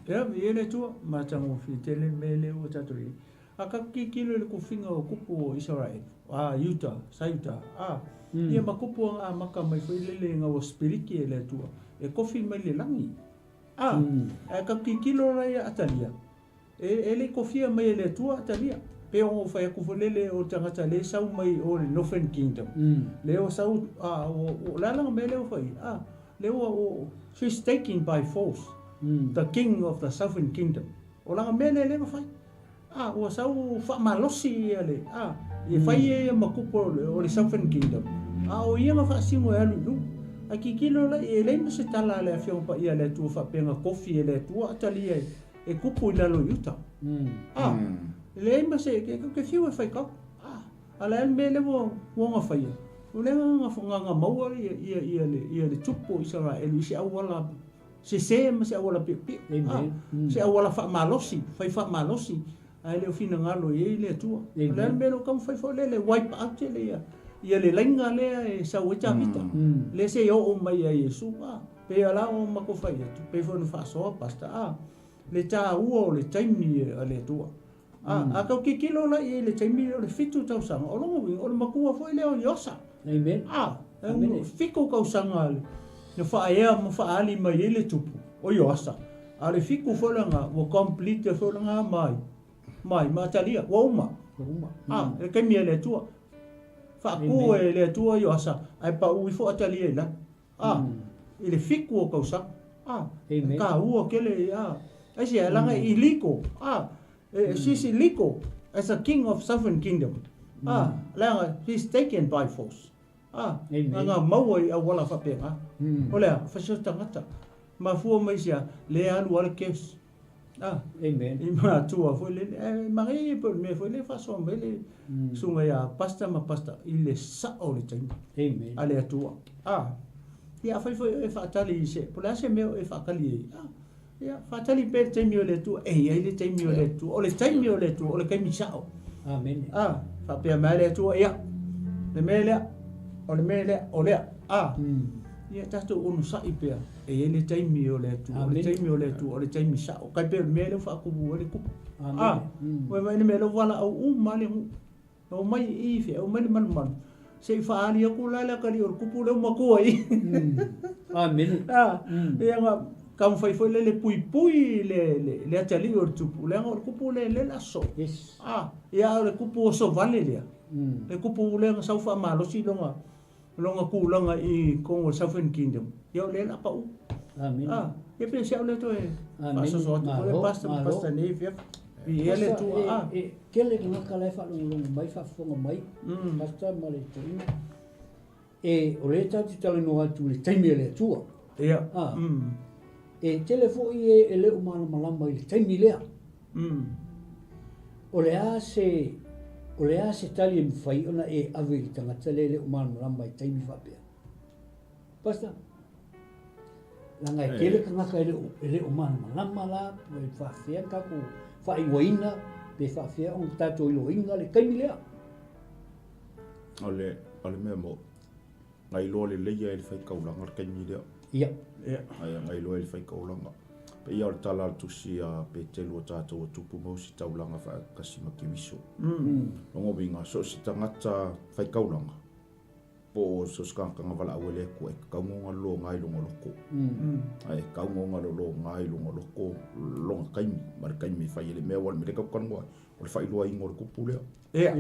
Ia, viia le Atua, matagofie tele le mea lea ua tatou i ai. A tatou tilotilo i le kofiga o kupu o Isaraelu, a Iuta, sa Iuta, a, ia ma kupu a amata mai foi lele ina ua sipiliki e le Atua, e kofi mai le lagi. A, ae tatou tilotilo la ia Atalia, e, e le i kofia mai e le Atua Atalia. Pe ona ou fai atu foi lele o le tagata lea e sau mai o le Northern Kingdom, lea ua sau, a, o, o le a lana mea lea ua fai? A, lea ua, o, she's taking by force the king of the Southern Kingdom. O lana mea lea lea na fai. A, ua sau faamalosi ia le, a, ia fai ia ia ma kupu o le, o le Southern Kingdom, a o ia na faasino e alu i luga. Ae tilotilo la, e leai ma se tala a le Afioga Paia a le Atua faapea na kofi e le Atua Atalia e, e kupu i lalo i uta. A, e leai ma se, ke, ke fiu e fai kau. A, a le a le mea lea ua, ua na faia? O lea na, na, na maua ia, ia, ia le, ia le tupu o Isaraelu i se auala sese ma se auala piopio, a, se auala faamalosi, fai faamalosi, ae le o finagalo i ai le Atua. O le a le mea lea ua taumafai foi lea, wipe out le ia, ia le laina lea e sau ai Tavita, lea se i oo mai ia Iesu, a, pei o la ua matou fai atu, pei foi ona faasoa pastor, a, le taua o le taimi a le Atua. A, a tau tilotilo la i ai i le taimi lea o le 7 tausaga, o lona uiga, o le matua foi lea o Iosa. Amen. A, e 7 tausaga na faaea ma faaali mai ai le tupu o Ioasa. A o le 7 foi lena, ua complete foi lena mai, mai ma Atalia, ua uma. Ua uma. A, le taimi a le Atua. Faatu e le Atua Ioasa, ae pau ifo Atalia i lalo. A, i le 7 o tausaga. A, e taua tele, a, aisea, leaga e illegal, a, she's illegal as a king of southern kingdom, a, leaga he's taken by force, a, na maua i auala faapena. O le a, fai se tagata, mafua mai i se a, lea alu lava le curse. A, Amen. I matua foi lele, ae manaia pei o le mea foi lea e faasoa mai le susuga ia Pastor ma Pastor i le sao o le taimi. Amen. A le Atua. A, ia afai foi o e faatali i se, po o le a se mea o e faatali ai, a, ia faatali pea le taimi o le Atua, e i ai le taimi o le Atua. O le taimi o le Atua, o le taimi sao. Amen. A, faapea mai le Atua, ia, le mea lea, o le mea lea, o lea. A, ia tatou onosai pea, e i ai le taimi o le Atua, o le taimi o le Atua, o le taimi sao. Tai pei o le mea lea ua faatumu ai le tupu. A, ua vaai i le mea lea ua valaau uma lava le nuu. Omai i i fea, omai le malumalu. Se i faaali atu la le atalii o le tupu lea ua matua i i. Amene. A, ia na taumafai foi lea e puipui le atalii o le tupu, leaga o le tupu lea lea o le a sosoo. Yes. A, ia a o le tupu oso vale lea, le tupu lea na sau faamalosi lona lona tulaga i totonu o le Southern Kingdom, ia o lea o le a pau. Amene. A, ia pei o si au lea toe Amene. faasoso atu foi Malo, Pastor ma malo. Pastor nei afiafi. Viia le Pastor, Atua. A. e, e tele tagata la e faalogologo mai, faafofoga mai, Pastor ma le toeaina. E, o lea tatou te talanoa atu i le taimi a le Atua. Ia. A. E tele foi e e le o malamalama i le taimi lea. O le a se, o le a se tali e mafai ona e ave i le tagata lea e le o malamalama i taimi faapea? Pastor? Leaga e tele tagata e le o, e le o malamalama la, pe faafefea ona tatou faaigoaina, pe faafefea ona tatou iloaina le taimi lea. O le, o le mea moni, na iloa lelei lava e le faitaulaga le taimi lea. Ia. Ia. Ae na iloa e le faitaulaga. Pei lava o le tala a le tusi a Petelu o tatou ua tupu ma ositaulaga faatasi ma Keriso. Lona uiga, so o se tagata faitaulaga, po o so o se tagata na valaau e le Atua, e tatau ona lologa i lona loto. Ae e tatau ona lologa i lona loto lona taimi, ma le taimi e fai ai le mea, aua o le mea lea tatou te talanoa ai, o le faailoaina o le tupu lea. Ia.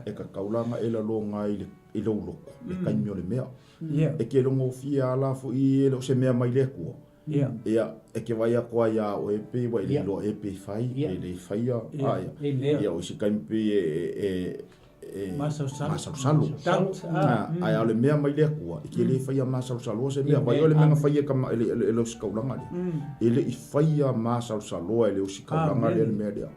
E tatau la ona e laloga i le i lou loto, le taimi o le mea. Ia. E te logofie lava la foi e le o se mea mai le Atua. Ia. Ia, e te vaai atu ai ia oe pei ua e le iloa ea pe fai, pe le faia. Ia. Ia, ia o isi taimi pei e, e, e, Masalosalo. masalosalo. Doubt. Ah. Ae a o le mea mai le Atua, e te le faia masalosaloa se mea. Vaai oe le mea na faia e tama, e le, e le ositaulaga lea. E le i faia masalosaloa e le ositaulaga lea le mea lea.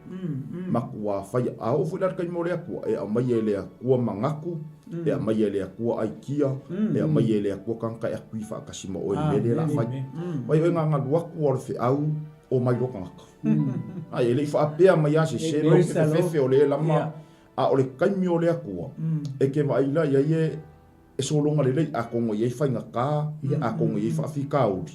Matua faia. A oo foi la i le taimi o le Atua, e aumaia e le Atua manatu, e aumaia e le Atua aikia, e aumaia e le Atua tagata e atu i faatasi ma oe i le mea lea o le a fai. Vaai oe na alu atu a o le feau, omai loa tagata. Ai, e le i faapea mai lava se se ma fefefe o le lama, a o le taimi o le Atua, e te vaai la i ai e, e sologa lelei, atonu e i ai faigata, atonu e i ai faafitauli.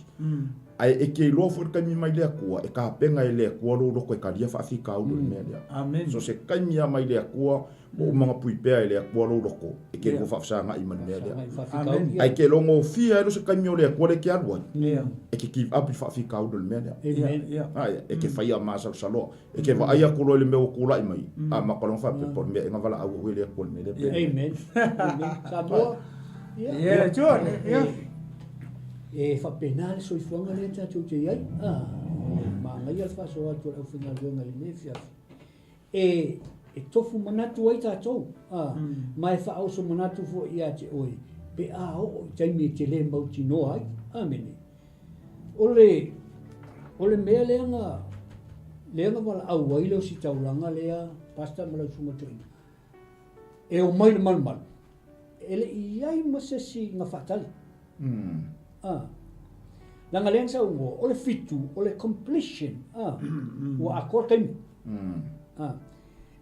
Ae e te iloa foi le taimi mai le Atua, e tapena e le Atua lou loto e talia faafitauli o le mea lea. Amen. So se taimi lava mai le Atua, ua uma ona pui pea e le Atua lou loto, e te lua faafesagai ma le mea lea. Amen. Ae e te logofia ai loa se taimi o le Atua lea e te alu ai, Yeah. e te give up i le faafitauli o le mea lea. Amen. Yeah. Ae, e te faia masalosaloa. E te vaai atu loa i le mea ua tulai mai, a ma ka loga faapea, po o le mea ea na valaau au e le Atua i le mea lea pe. Amen. Amen. Samoa. Ia. Yeah, John. Yeah. E faapena le soifuaga lea tatou te i ai. Ah, manaia le faasoa atu o le aufaigaluega i lenei afiafi. E, e tofu manatu ai tatou, ah, ma e faaoso manatu foi ia te oe, pe a oo i taimi e te le mautinoa ai. Amene. O le, o le mea lea na, lea na valaau ai le ositaulaga lea, Pastor ma lau Susuga Toeaina, e omai le malumalu, e le i i ai ma se isi na faatali. Ah. Leaga lea na saunoa, o le fitu, o le completion, ah, ua atoa le taimi. Ah.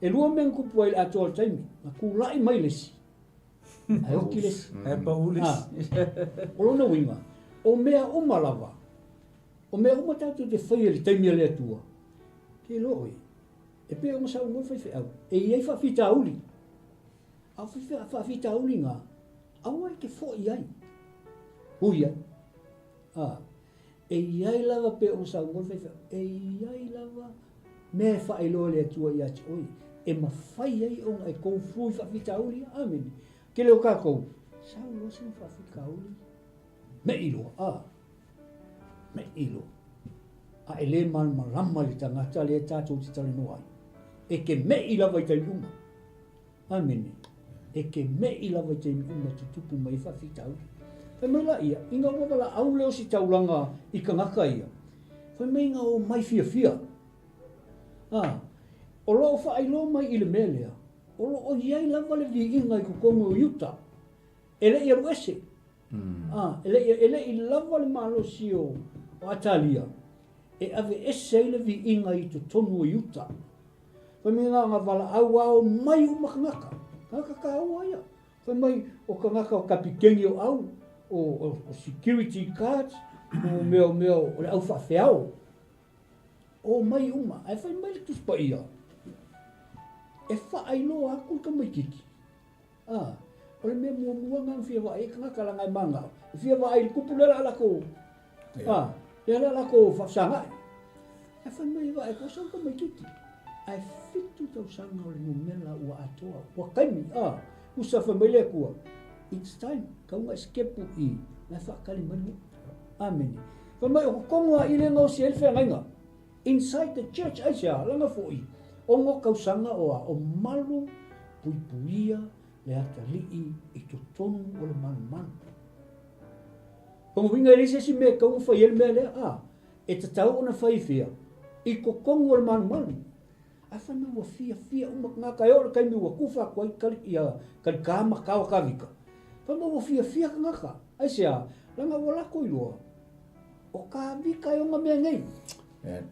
E lua mea na tupu ai i le atoa o le taimi, na tulai mai le isi, Ae oti le isi. Ae pau le isi. O lona uiga, o mea uma lava, o mea uma tatou te faia i le taimi a le Atua, te iloa oe, e pei ona saunoa le faifeau, e i ai faafitauli. A o faafitauli na, aua e te foi ai, hui ai. A, e i ai lava pei ona saunoa le faifeau, e i ai lava mea e faailoa e le Atua ia te oe, e mafai ai ona e go through i faafitauli ia. Amene. Tele o tatou, sau loa sina faafitauli, me'i loa, a. Me'i loa. A e le malamalama i le tagata lea tatou te talanoa ai. E ke me'i lava i taimi uma. Amene. E ke me'i lava i taimi uma tutupu mai ai faafitauli. Fai mai laia, ina ua valaau le ositaulaga i tagata ia, fai mai na omai fiafia. A, o lo o faailoa mai i le mea lea, o lo o i ai lava le viiga i totonu o Iuta, e le i alu ese. A, e le i, e le i lava le malosi o, o Atalia e aveese ai le viiga i totonu o Iuta. Fai mai na ona valaau a omai uma tagata, tagata taua ia. Fai mai o tagata o kapiteni o au, o, o, o security guards, o mea o mea o le au faafeao. Omai uma, ae fai mai le Tusi Paia, e faailoa atu le tamaititi. A, o le mea muamua lena na fia vaai ai tagata leaga e manao, e fia vaai i le kupu lea o le a latou, a, lea o le a latou faafesagai. Ae fai mai e vaai atu, sau le tamaititi, ae 7 tausaga o le numera ua atoa, ua taimi, a, usa fai mai le Atua, it's time, tau na e sikepu i, la e faatali mai le nuu. Amene. Fai mai o totonu lava i le gaosi ai le feagaiga. Inside the church, aisea, leaga foi, ono tausaga o a, o malu puipuia le atalii i totonu o le malumalu. Lona uiga e leai se isi mea e tatau ona fai ai le mea lea, a, e tatau ona fai i fea? I totonu o le malumalu. Ae fai mai ua fiafia uma tagata, e oo i le taimi ua tufa atu ai kali, ia Kalikā ma Kao Kavika. Fai mai ua fiafia tagata, aisea, leaga ua latou iloa, o Kavika e ona mea nei.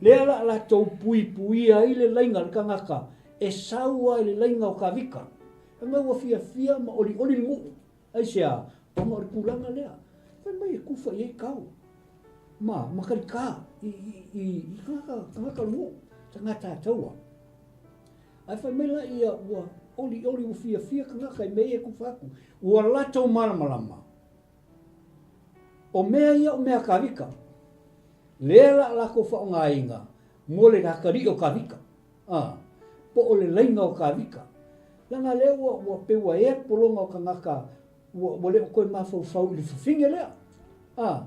Lea la a latou puipuia ai le laina le tagata e sau lava i le laina o Kavika. Fai mai ua fiafia ma olioli le nuu. Aisea? Ona o le tulaga lea. Fai mai e tufa i ai Kao ma, ma Kalikā i, i, i, i tagata, tagata o le nuu, tagata a taua. Ae fai mai la ia ua olioli, ua fiafia tagata i mea ia e tufa atu. Ua latou malamalama. O mea ia o mea a Kavika. Lea la a latou faaaogaina mo le atalii o Kavika. A, po o le laina o Kavika. Leaga lea ua, ua pei ua ea le pologa o tagata ua, ua le o toe mafaufau i le fafine lea. A,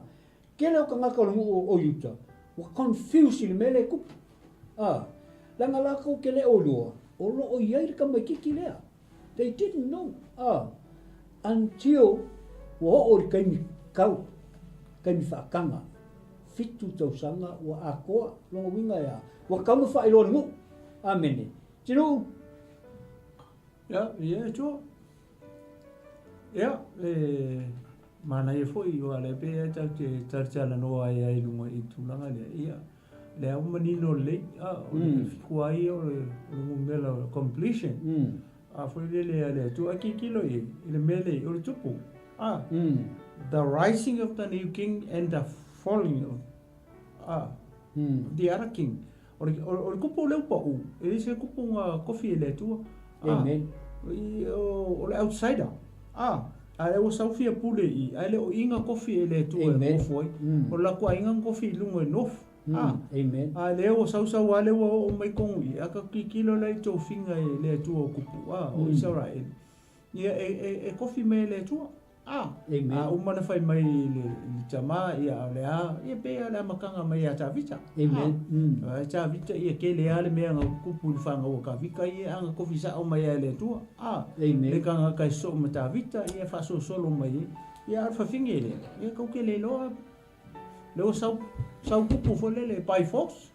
tele o tagata o le nuu o Iuta, ua confuse i le mea lea e tupu. A, leaga latou te le o iloa, o lo o i ai le tamaititi lea. They didn't know, a, until ua oo i le taimi kau, taimi faataga, 7 tausaga ua atoa, lona uiga e a? Ua tatau ona faailoa i le nuu. Amene. Tinuu. Ia, ia e tua. Ia, e manaia foi, aua o lea pei e tatou te talatalanoa ai lava i luga i le tulaga lea. Ia, lea ua manino lelei, a, o le fitu lava ia o le numera o le completion. A foi lele a le Atua, ae tilotilo i ai, i le mea lea, o le tupu, a, the rising of the new king and the falling of, a, the other king. O le, o, o le kupu lea ua pau, e le se kupu na kofi e le Atua. A, Amen. I, o, o le outsider. A, a lea ua sau fia pule i, ae le o i na kofi e le Atua e nofo ai. O le latou aiga na kofi i luga i nofo. A, Amen. A lea ua sau sau a lea ua oo mai tonu i, a ka tilotilo la i tofiga e le Atua o kupu, a, o Isaraelu. Ia, e, e, e kofi mai e le Atua. A, Amen. a uma ona fai mai i le, i le tama, ia, o le a, ia pei lava o le amataga mai ia Tavita. Amen. A, Tavita, ia tele lava le mea na tupu i le fanau a Kavika ia, a na kofi sao mai lava e le Atua. A, Amen. le tagata e sosoo ma Tavita, ia faasolosolo mai ai. Ia, a o le fafine lea, ia tou te le iloa, lea ua sau, sau kupu foi lele by force.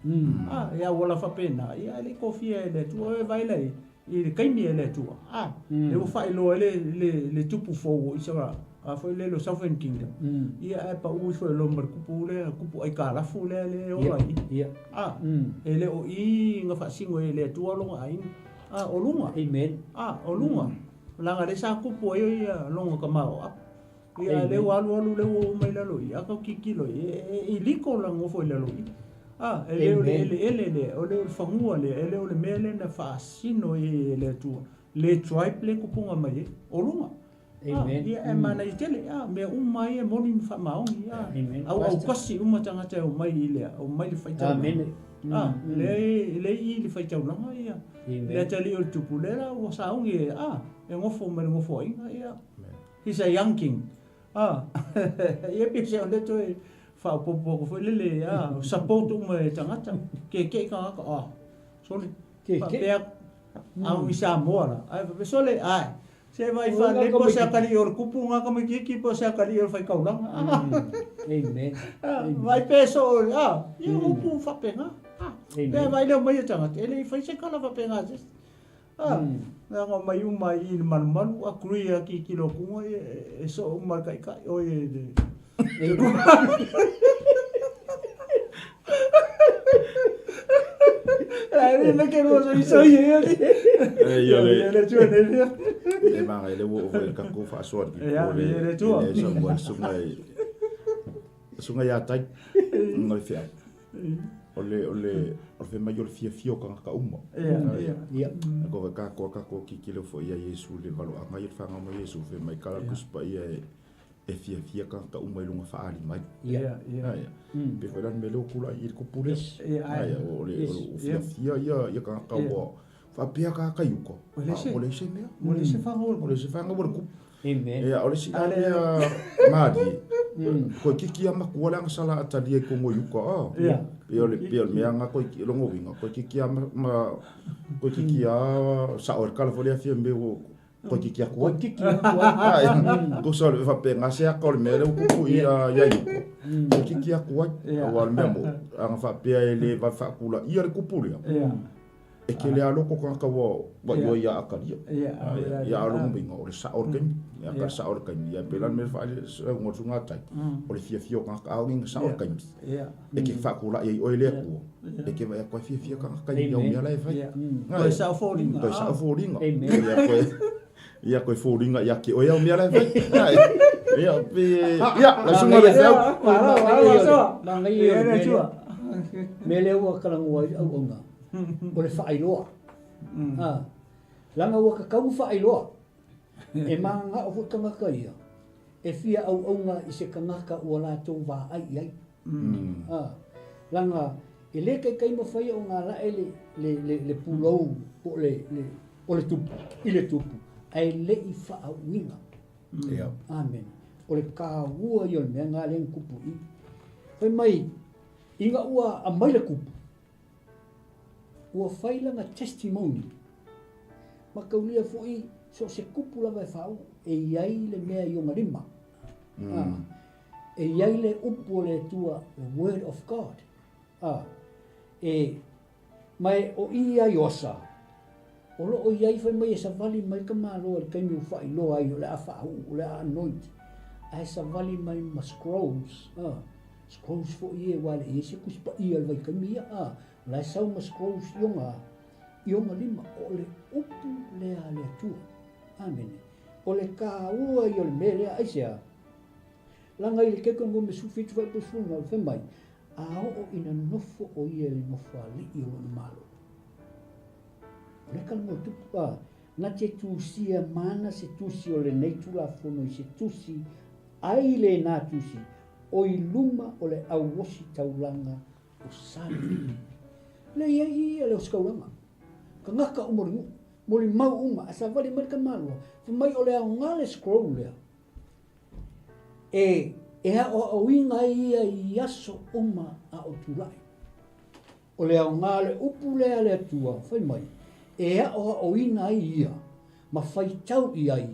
A, ia auala faapena, ia e le i kofia e le Atua, e vaai la i ai, i le taimi e le Atua, a, lea ua faailoa ai le, le, le tupu fou o Isaraelu, a foi lele o Southern Kingdom, ia ae pau ifo loa ma le kupu lea, kupu aitalafu lea lea e ola ai i. A, e le o i na faasino e le Atua lona aiga, a, o luga. Amen. A, o luga. Leaga lea sa kupu ai ia lona tama o Apo. Ia, a lea ua alualu lea ua oo mai lalo i, a tau tilotilo i, e, e liko la nofo i lalo i. A, e le o le eleele lea, o le o le fanua lea, e le o le mea lea na faasino i e le Atua, le tribe lea e tupuga mai ai, o luga. A, ia, e manaia tele, a, mea uma ia e moni ma faamaoni, a, auautasi uma tagata e omai i le, omai le faitaulaga. A, lea e, lea e i le faitaulaga ia, le atalii o le tupu, lea la ua sauni e, a, e nofo mai le nofoaiga, ia. He's a young king. Ah, ia pei se o le toe faaopoopo atu foi lele a support uma e tagata keke'i tagata a sole faapea au i Samoa la ae faapea sole ae se vaai faalelei po o se atalii o le kupu lena tamaitiiti po o se atalii o le faitaulaga Amen. Vaai pe soo a ia upu faapena pe vaai lea omai o tagata e le i fai se tala faapena a se isi. A, leaga omai uma i i le malumalu, agree a tilotilo atu e soo uma le taitai, oi e le... E maga le ua ova i tatou faasoa i le le le sa ua suga i suga ia tai ngai fea. O le o le o le fai mai o le fiafia o tagata uma. Ia ia. Ko ka ka ka ko ki ki le fo ia Iesu le valoaga ia le fagau mai Iesu fai mai kala Tusi Paia e e fiafia tagata uma i luga faaali mai. Ia ia. Ia. Pe foi la le mea lea ua tulai i le kupu lea. Ia o le o fiafia ia ia tagata ua faapea tagata i uka. Ua leai se mea. Ua leai se fagau. Ua leai se fagau a le kupu. Amen. Ia, o le isi la mea malie, koe kiki a makua le agasala a talia i kongo i uka, a. Ia. Pei o le, pei o le mea nga koe, longa uiga, koe kiki a ma, koe kiki a sao e le kala foi lea fia me ua, koe kiki atu ai. Koe kiki atu ai. Ai, tusa o le faapena se aka o le mea lea ua tupu i a ia i uka. Koe kiki atu ai. Aua o le mea mo, aga faapea e le vave faatulaia le kupu lea. Ia. E tele a loko tagata ua ua ioe ia atalia. Ia a lona uiga o le sao o le taimi. Ia ka sao o le taimi. Ia pei la le mea faale saunoa le susuga tai. O le fiafia o tagata a ina sao le taimi. E ke faatulai ai oe le Atua. E ke vaai atu ai fiafia tagata i au mea la e fai. Toe sao foliga. Toe sao foliga. Ia koe ia koe foliga ia te oe au mea la e fai. Ia pe ia la susuga le feau. Manaia ia le mea. Mea lea ua talanoa ai auauna. O le faailoa. A, leaga ua tatau ona faailoa. E mananao foi tagata ia e fia auauna i se tagata ua latou vaai i ai. A, leaga e le taitai mafai ona galae le, le, le, le pulou po o le, le, o le tupu, i le tupu, ae le i faauuina. Ia. Amene. O le taua ia o le mea lena lea na tupu i i. Fai mai, ina ua aumai le tupu, Ua fai lana testimony. Mataulia foi so o se kupu lava e faauu, e i ai le mea i ona lima. E i ai le upu o le Atua, the word of God. E, ma e, o i ia Ioasa, o lo o i ai fai mai e savali mai ka Malo i le taimi ua faailoa ai o le a faauu, o le a anoint, ae savali mai ma scrolls. Scrolls foi ia aua e le i i ai se Tusi Paia i le vaitaimi ia, a, o la e sau ma scrolls i ona, i ona lima. O le upu lea a le Atua. Amene. O le taua ia o le mea lea, aisea? Leaga i le Deuteronomi 17 fuaiupu 18, fai mai, A oo ina nofo o ia i le nofoalii o lona malo. O lea talanoa tupu, a, na te tusia mana se tusi o lenei Tulafono i se tusi ai lena tusi o i luma o le auosi taulaga o Salevi. Lea i ai ia le ositaulaga. Tagata uma o le nuu, molimau uma, a savali mai le tamaloa, fai mai o le aoga le scroll lea e e aoaoina ai ia i aso uma a o tulai. O le aoga o le upu lea a le Atua, fai mai, e aoaoina ai ia ma faitau i ai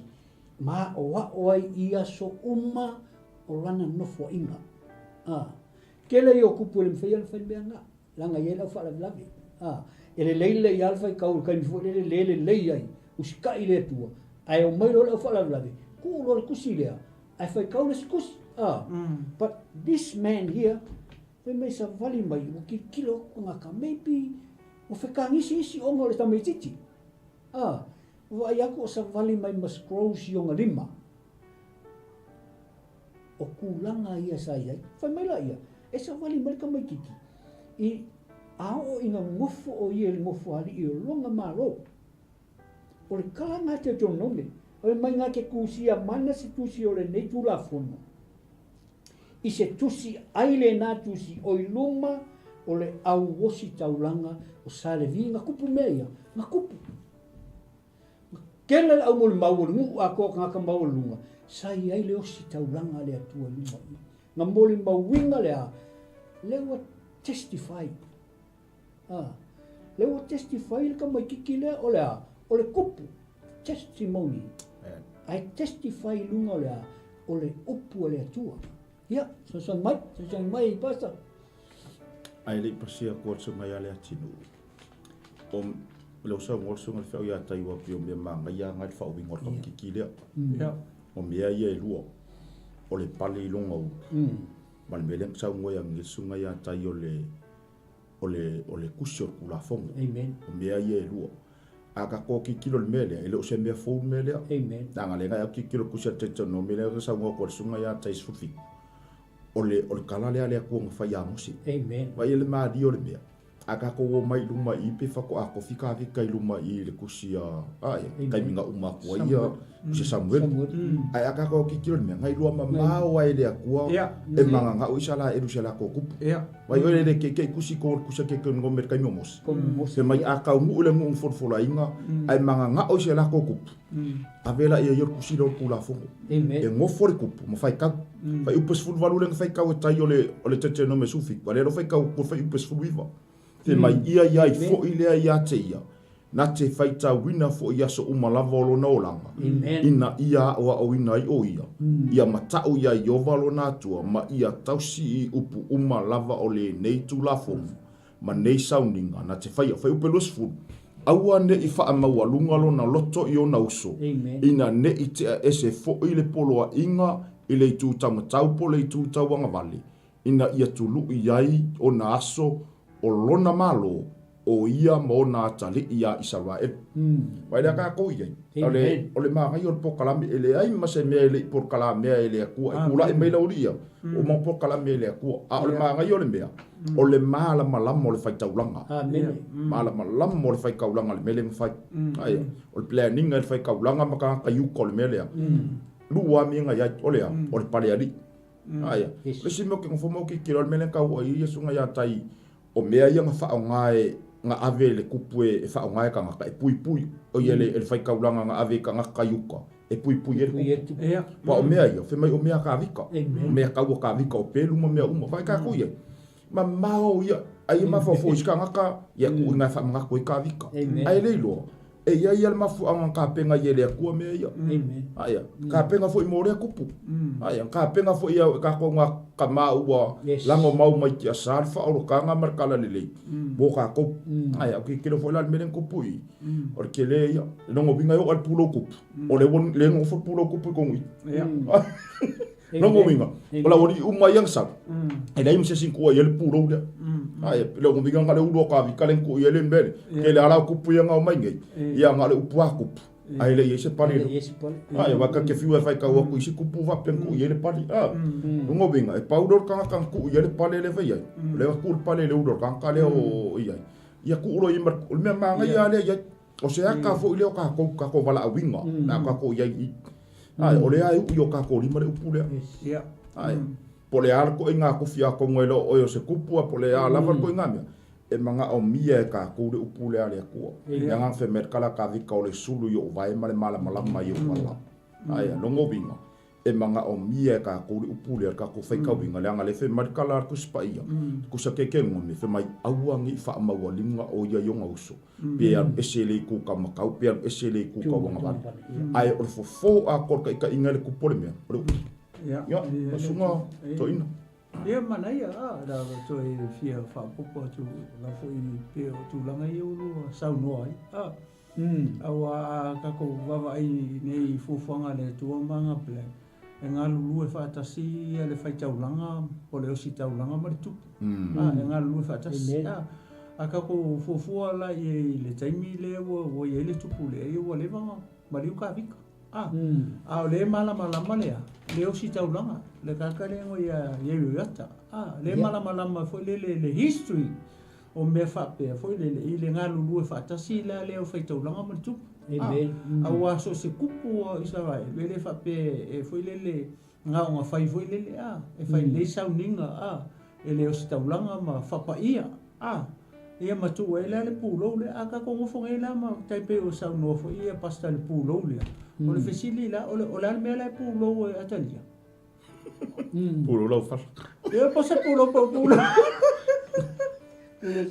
ma aʻoaʻo ai i aso uma o lana nofoaiga. A, tele ia o kupu e le mafai ona fai le mea lena, leaga e i ai lau faalavelave. A, e lelei lelei lava le faitau i le taimi foi lele le lelei ai, usitai i le Atua, ae omai loa le au faalavelave, tuu loa le tusi lea, ae faitau le isi tusi. A, but this man here, fai mai savali mai, ua tilotilo atu tagata, maybe ua fetagisi isi ona o le tamaitiiti. A, Vaai atu o savali mai ma scrolls i ona lima. O tulaga ia sa i ai. Fai mai la ia, e savali mai le tamaititi i a oo ina nofo o ia i le nofoalii o lona Malo. O le tala na Deuteronome, fai mai na te tusia mana se tusi o lenei Tulafono i se tusi ai lena tusi o i luma o le auosi taulaga o Salevi na kupu mea ia, na kupu. Tele le aumolimau o le nuu atoa o tagata maualuluga, sa i ai le ositaulaga a le Atua i luma i. Na molimauina le a? Lea ua testify. A, lea ua testify le tamaititi lea o le a? O le kupu. Testimony. Ae testify i luga o le a? O le upu a le Atua. Ia, fesoasoani mai, fesoasoani mai, Pastor. Ae le i pasia atu le susuga ia Leatinuu, o lea ua saunoa le susuga i le feau ia Taiua pei o mea manaia lava na i le faauiga o le tamaititi lea. O mea ia e lua, o le pale i lona ulu, ma le mea lea na saunoa ai ananei le susuga ia Tai o le, o le, o le tusi o le Tulafono. Amen. O mea ia e lua. A tatou tilotilo i le mea lea, e le o se mea fou le mea lea. Amen. Leaga lea na tilotilo i le tusi a le Deuteronomy lea na saunoa atu ai le susuga ia Tai 17. O le, o le tala lea a le Atua na fai ia Mose. Amen. Vaai le malie o le mea. A tatou o mai i luma i i pe faatoa tofi Kavika i luma i i le tusi a, a ia, taimi na uma atu ai ia tusi a Samuele. Ae a tatou tilotilo i le mea, na iloa mamao lava e le Atua e magagao Isaraelu i se latou tupu. Vaai oe le keikei tusi ko le tusi a Deuteronomy i le taimi o Mose. Fai mai a taunuu i le nuu na folafolaina ae magagao i se latou tupu, ave laia ia o le tusi lea o le Tulafono. E nofo le tupu ma faitau. Fuaiupu e 18 lea na faitau e tai o le o le Deuteronomy 17, a o lea la ua faitau atu le fuaiupu e 19. Fai mai ia i ai foi lea ia te ia, na te faitauina foi i aso uma lava o lona olaga, ina ia aoaoina ai o ia, ia mataʻu iā Ieova lona Atua ma ia tausi i upu uma lava o lenei Tulafono ma nei sauniga na te faia. Fuaiupu e 20, Aua ne i faamaualuga lona loto i ona uso, ina ne i tea ese foi le poloaiga i le itu taumatau po o le itu tauagavale, ina ia tului ai ona aso o lona Malo, o ia ma ona atalii iā Isaraelu. Vaai lea tatou i ai, o le, o le manaia o le polokalame, e leai ma se mea e le i polokalamea e le Atua. E tulai mai le aualii ia, ua uma ona polokalame e le Atua. A o le manaia o le mea, o le malamalama o le faitaulaga. Malamalama o le faitaulaga i le mea lea na fai. Aia, o le planning e le faitaulaga ma tagata i uka o le mea lea. Lua lava mea na i ai, o le a? O le palealii. Aia, o le isi mea ou te nofo ma ou tilotilo, o le mea lea na tau ai ia Susuga ia Tai, o mea ia na faaaoga e, na ave e le tupu e faaaoga e tagata, e puipui, o ia le faitaulaga na ave i tagata i uka, e puipui ai le tupu. Aua o mea ia, fai mai o mea a Kavika, o mea tau a Kavika, o pelu ma mea uma. Vaai tatou i ai, mamao ia, ai e mafaufau i isi tagata, ia tuu i ina e faamanatu ai Kavika. Ae le iloa, E i ai ia le mafuaaga na tapena ai e le Atua mea ia. Aia, tapena foi mo lea kupu. Aia, tapena foi e tatou nga tama ua lago mau mai tiasa le faaolotaga ma le talalelei mo tatou. Aia, o ke tele foi la le mea lea na tupu i, o le tele ia. E lona uiga e oo lava i le pulou kupu, o lea ua le nofo le pulou kupu i totonu i i. Lona uiga, o le aualii uma ia na sau, e leai ma se isi na tuu ai le pulou lea. Ae, lona uiga na o le ulu o Kavika lea na tuu i ai le mea lea. Tele lava la o kupu ia na omai nei, ia na o le upu lava kupu, ae le i ai se pale i luma. Ae, aua ta te fiu e faitau atu i isi kupu faapea na tuu i ai le pale. Lona uiga, e pau lea o le tagata na tuu i ai le pale lea e fai ai, o lea na tuu le pale i le ulu o le tagata lea o i ai. Ia tuu loa i ai ma le, o le mea manaia lava lea i ai. O se aka foi lea o tatou, tatou valaauina, pe a tatou i ai i i. Ae, o lea e uu i o tatou lima le upu lea. Ae, po o le a le ituaiga tofi atonu e le o oe o se kupu, a po o le a lava le ituaiga mea, e manaomia e tatou le upu lea a le Atua. Le agaga fai mai le tala a Kavika, o le sulu i ou vae ma le malamalama i ou ala. Ae, lona uiga, e manaomia e tatou le upu lea, le tatou faitauina, leaga o lea e fai mai le tala a le Tusi Paia, le Tusi a Kekeluga, fai mai, aua ne i faamaualiga o ia i ona uso, pe alu ese i le itu taumatau, pe alu ese i le itu tauagavale. Ae o le fofo atoa o le taitaiga i le tupu o le mea, o le upu. Ia, lau susuga Toeaina. Ia, manaia, a, la toe fia faaopoopo atu la foi pei o tulaga ia ua lua saunoa ai, a. Aua a tatou vaavaai nei i fuafuaga a le Atua ma ana plan, e galulue faatasi ia le faitaulaga po o le ositaulaga ma le tupu. A, e galulue faatasi. A, a tatou fuafua la i ai i le taimi lea ua i ai le tupu lea, ia ua leva ona maliu Kavika. A, a o lea e malamalama le a, le ositaulaga, le tagata lea e ia Ioiata. A, lea e malamalama foi lele le history O mea faapea foi lele i le galulue faatasi la lea o faitaulaga ma le tupu. Amen. Aua so o se kupu o Isaraelu, e le faapea e foi lele gaoga fai foi lele, a, e fai lelei sauniga, a, e le ositaulaga ma faapaia, a, ia ma tuu ai la le pulou lea. A tatou nofo nei la ma tai pei ua saunoa foi ia Pastor i le pulou lea, o le fesili la, o le a le mea la e pulou ai Atalia? Pulou lau fala. Ia po se pulou po pulou.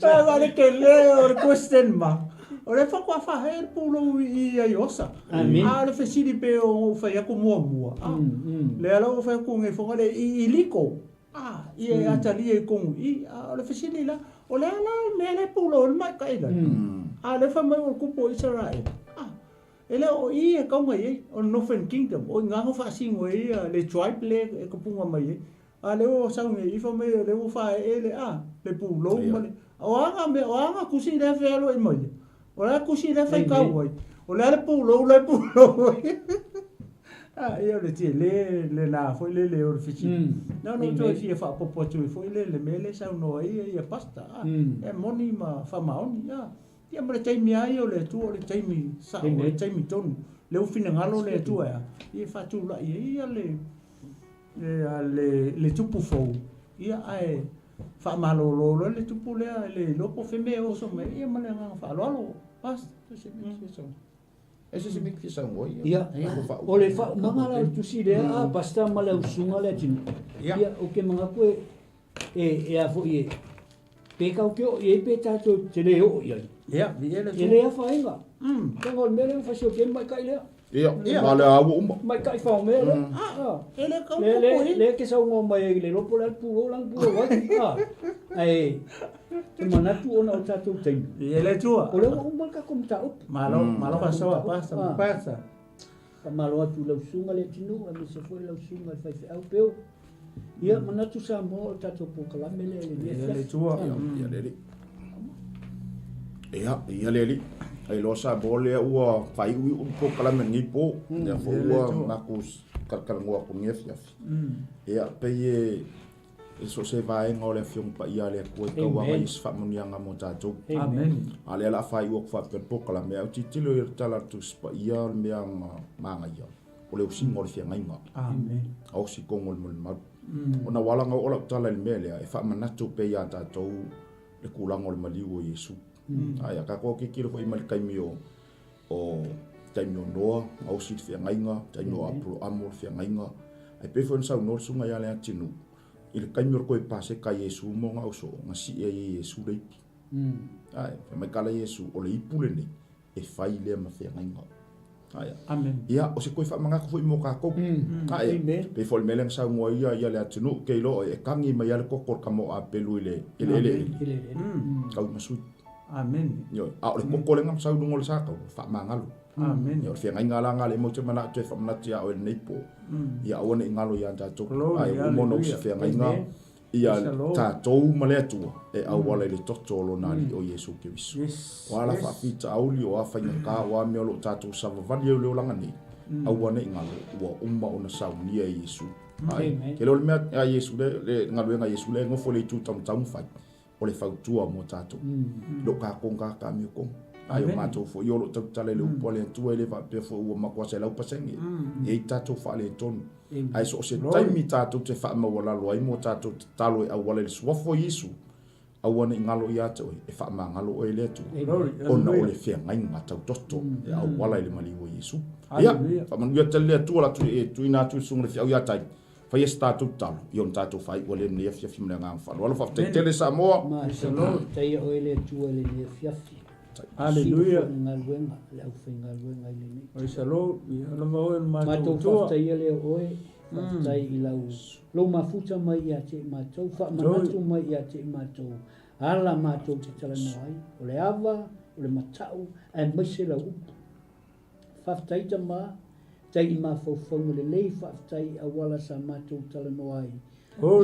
Ah, le tele o le question mark. O le faatoa faaee le pulou i i Aiosa. Amen. A o le fesili pe o ou fai atu muamua. Ah, lea la ua fai atu nei foga le i i liko. Ah, ia e atalia i tonu i. Ah, o le fesili la, o le a la le mea lea e pulou ai le maita'i la. A o lea fai mai ua le tupu o Isaraelu. Ah, e le o i e tau mai ai, o le Northern Kingdom, o i ina na faasino ai le tribe lea e tapuga mai ai. A lea ua sau nei i fai mai o lea ua faaee le a, le pulou ma le, o a na mea, o a na tusi lea fealuai mai ai? O le a tusi lea faitau ai? O le a le pulou la e pulou ai? A, ia o le tele lena foi lele o le fesili. Na ona ou toe fia faaopoopo atu ai foi le le mea lea e saunoa ai ia Pastor, a, e moni ma faamaoni, a. Ia ma le taimi lava ia o le Atua, o le taimi sao, o le taimi tonu. Lea ua finagalo le Atua e a? Ia e faatulai ai ia le, le, le tupu fou, ia ae faamalolo loa le tupu lea e le iloa po o fea mea e oso mai ai, ia ma le agaga faaaloalo. Pastor. E se se mea e fia saunoa ai. Ia, o le faaumaga la o le tusi lea a Pastor ma le ausuga le atunuu. Ia, ou te manatu e, e, e a foi e, pe tatou te oo i ai pe tatou te le oo i ai. Ia, viia le E le afaina. Leaga o le mea lea ua fai si o tele maita'i lea. Ia, na o le a ua uma. Maita'i faomea lea. E le tau Le, le, popo i. le te saunoa mai ai i le lopo le a le pulou lana pulou ai. Ae, te manatu ona o tatou taimi. Viia le Atua. O lea ua uma le tatou mataupu. Malo, malo faasoa, Pastor, Pastor. Faamalo atu i lau susuga le atunuu aemaise foi lau susuga i le faifeau Bill. Ia, manatu Samoa o le tatou polokalame lea i lenei Viia le afiafi. Atua. Ia le alii. Ia, ia le alii. Ai loa Samoa lea ua faaiuiu le polokalame i lenei po. Lea foi ua matou talatalanoa atu i lenei afiafi. Ia, pei e e so o se vaega o le Afioga Paia a le Atua e tauaga i se faamanuiaga mo tatou. Amen. A lea o le a faaiu atu faapea le polokalame, ae ou tilotilo i le tala a le Tusi Paia o le mea na manaia, o le osiga o le feagaiga. Amen. A osi tonu o le molimau. Ona ua ala ona oo lau tala i le mea lea, e faamanatu pea ia tatou le tulaga o le maliu o Iesu. Ae a tatou tilotilo foi mai le taimi o o taimi o Noa, na osi le feagaiga, taimi o Apoloamo le feagaiga. Ae pei foi ona saunoa le susuga ia Leatinuu, i le taimi o le toe Paseka a Iesu ma ona ausoo, na sii ai e Iesu le ipu. Ae, fai mai tala Iesu, o le ipu lenei, e fai lea ma feagaiga. Ae, Amen. Ia, o se toe faamanatu foi mo tatou. Ae, pei foi o le mea lea na saunoa ai ia Leatinuu, ke iloa oe, e tagi mai lava le toto o le tama o Apelu i le eleele, tau ma sui. Amene. Ioe. A o le koko lea na sau i luga o le sa tau, faamagalo. Amene. Ia, o le feagaiga la lena lea matou te manatu e faamanatu ia oe i lenei po, ia aua ne i galo ia tatou. Glory, Ae ua uma ona hallelujah. usi feagaiga ia Praise the Lord. tatou ma le Atua e auala i le toto o Lona Alii o Iesu Keriso. Yes. O a la Yes. faafitauli, o a faigata, o a mea o lo o tatou savavali ai i le olaga nei, aua ne i galo, ua uma ona saunia e Iesu. Ae, Amen. ke le o le mea a Iesu le, le galuega a Iesu lea e nofo i le itu taumatau ma fai, o le fautua mo tatou. Lo kākou gata me kong. Ai o matou foi o lo tautala i le upu a le Atua e le faapea foi ua matua 100%. E i ai tatou faaletonu. Ae so o se taimi tatou te faamaualalo ai mo tatou tatalo e auala i le suafa o Iesu, aua ne i galo ia te oe, e faamagalo oe e le Atua, ona o le feagaiga tautoto e auala i le maliu o Iesu. Ia, faamanuia tele le Atua la e tuuina atu i le susuga i le feau ia Tai. Faia se tatou tatalo, ia ona tatou faaiu lea i lenei afiafi ma le agaga faaaloalo. Faafetai tele Samoa. Malo faafetai oe le Atua i lenei afiafi. Hallelujah. Sili foi le galuega a le aufaigaluega i lenei. Praise the Lord. Ia lava oe le matou Matou Atua. faafetaia lea oe, faafetai i lau lou mafuta mai ia te i matou, faamanatu mai ia te i matou, ala matou te talanoa ai, o le ava, o le matau, aemaise lau upu. Faafetai tama, tai i mafaufauga lelei, faafetai i auala sa matou talanoa ai,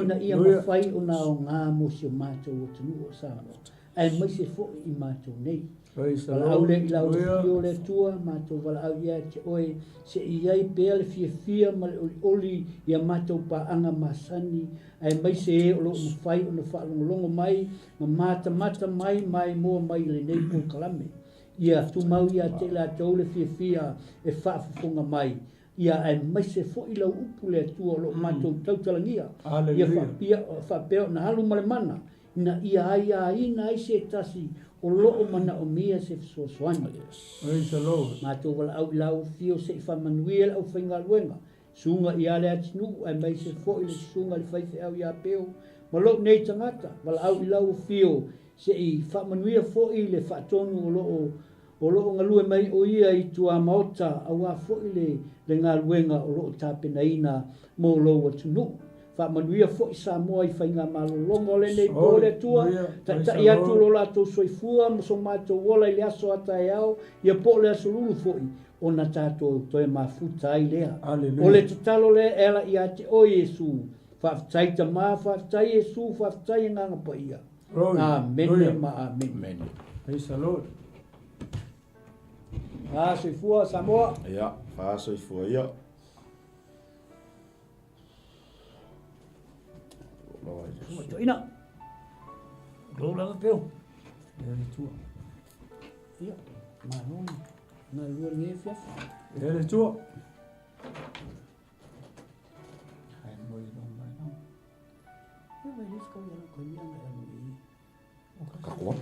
ina ia mafai ona aoga mo si o matou atunuu o Samoa, aemaise foi i matou nei. Valaau lea i lau Afio le Atua, matou valaau ia te oe, se i i ai pea le fiafia ma le olioli i a matou paaga masani, aemaise e o lo o mafai ona faalogologo mai ma matamata mai maimoa mai i lenei polokalame. Ia tumau ia te i latou le fiafia e faafofoga mai, ia aemaise foi lau upu le Atua o lo o matou tautalagia, ia faapia, faapea ona alu ma le mana, ina ia aiaina ai se tasi o lo o manaomia se fesoasoani. Praise the Lord. Matou valaau i lau afio se i faamanuia le aufaigaluega. Susuga ia Leatinuu aemaise foi le susuga i le faifeau ia Peo ma lou nei tagata, valaau i lau afio se i faamanuia foi le faatonu o lo o o lo o galue mai o ia i tuamaota aua foi le le galuega o lo o tapenaina mo lou atunuu. Faamanuia foi Samoa i faigamalologa o lenei po le Atua, taitai atu lo latou soifua ma so matou ola i le aso a taeao ia po o le aso lulu foi ona tatou toe mafuta ai lea. O le tatalo lea e ala ia te oe Iesu. Faafetai Tama, faafetai Iesu, faafetai Agaga Paia. Amene ma amene. Praise the Lord. Fa soifua Samoa. Ia, fa soifua ia. Toina. Lou lava peu. E le tua. Ia, malo. Na lua lenei afiafi. E le tua. Kakoa.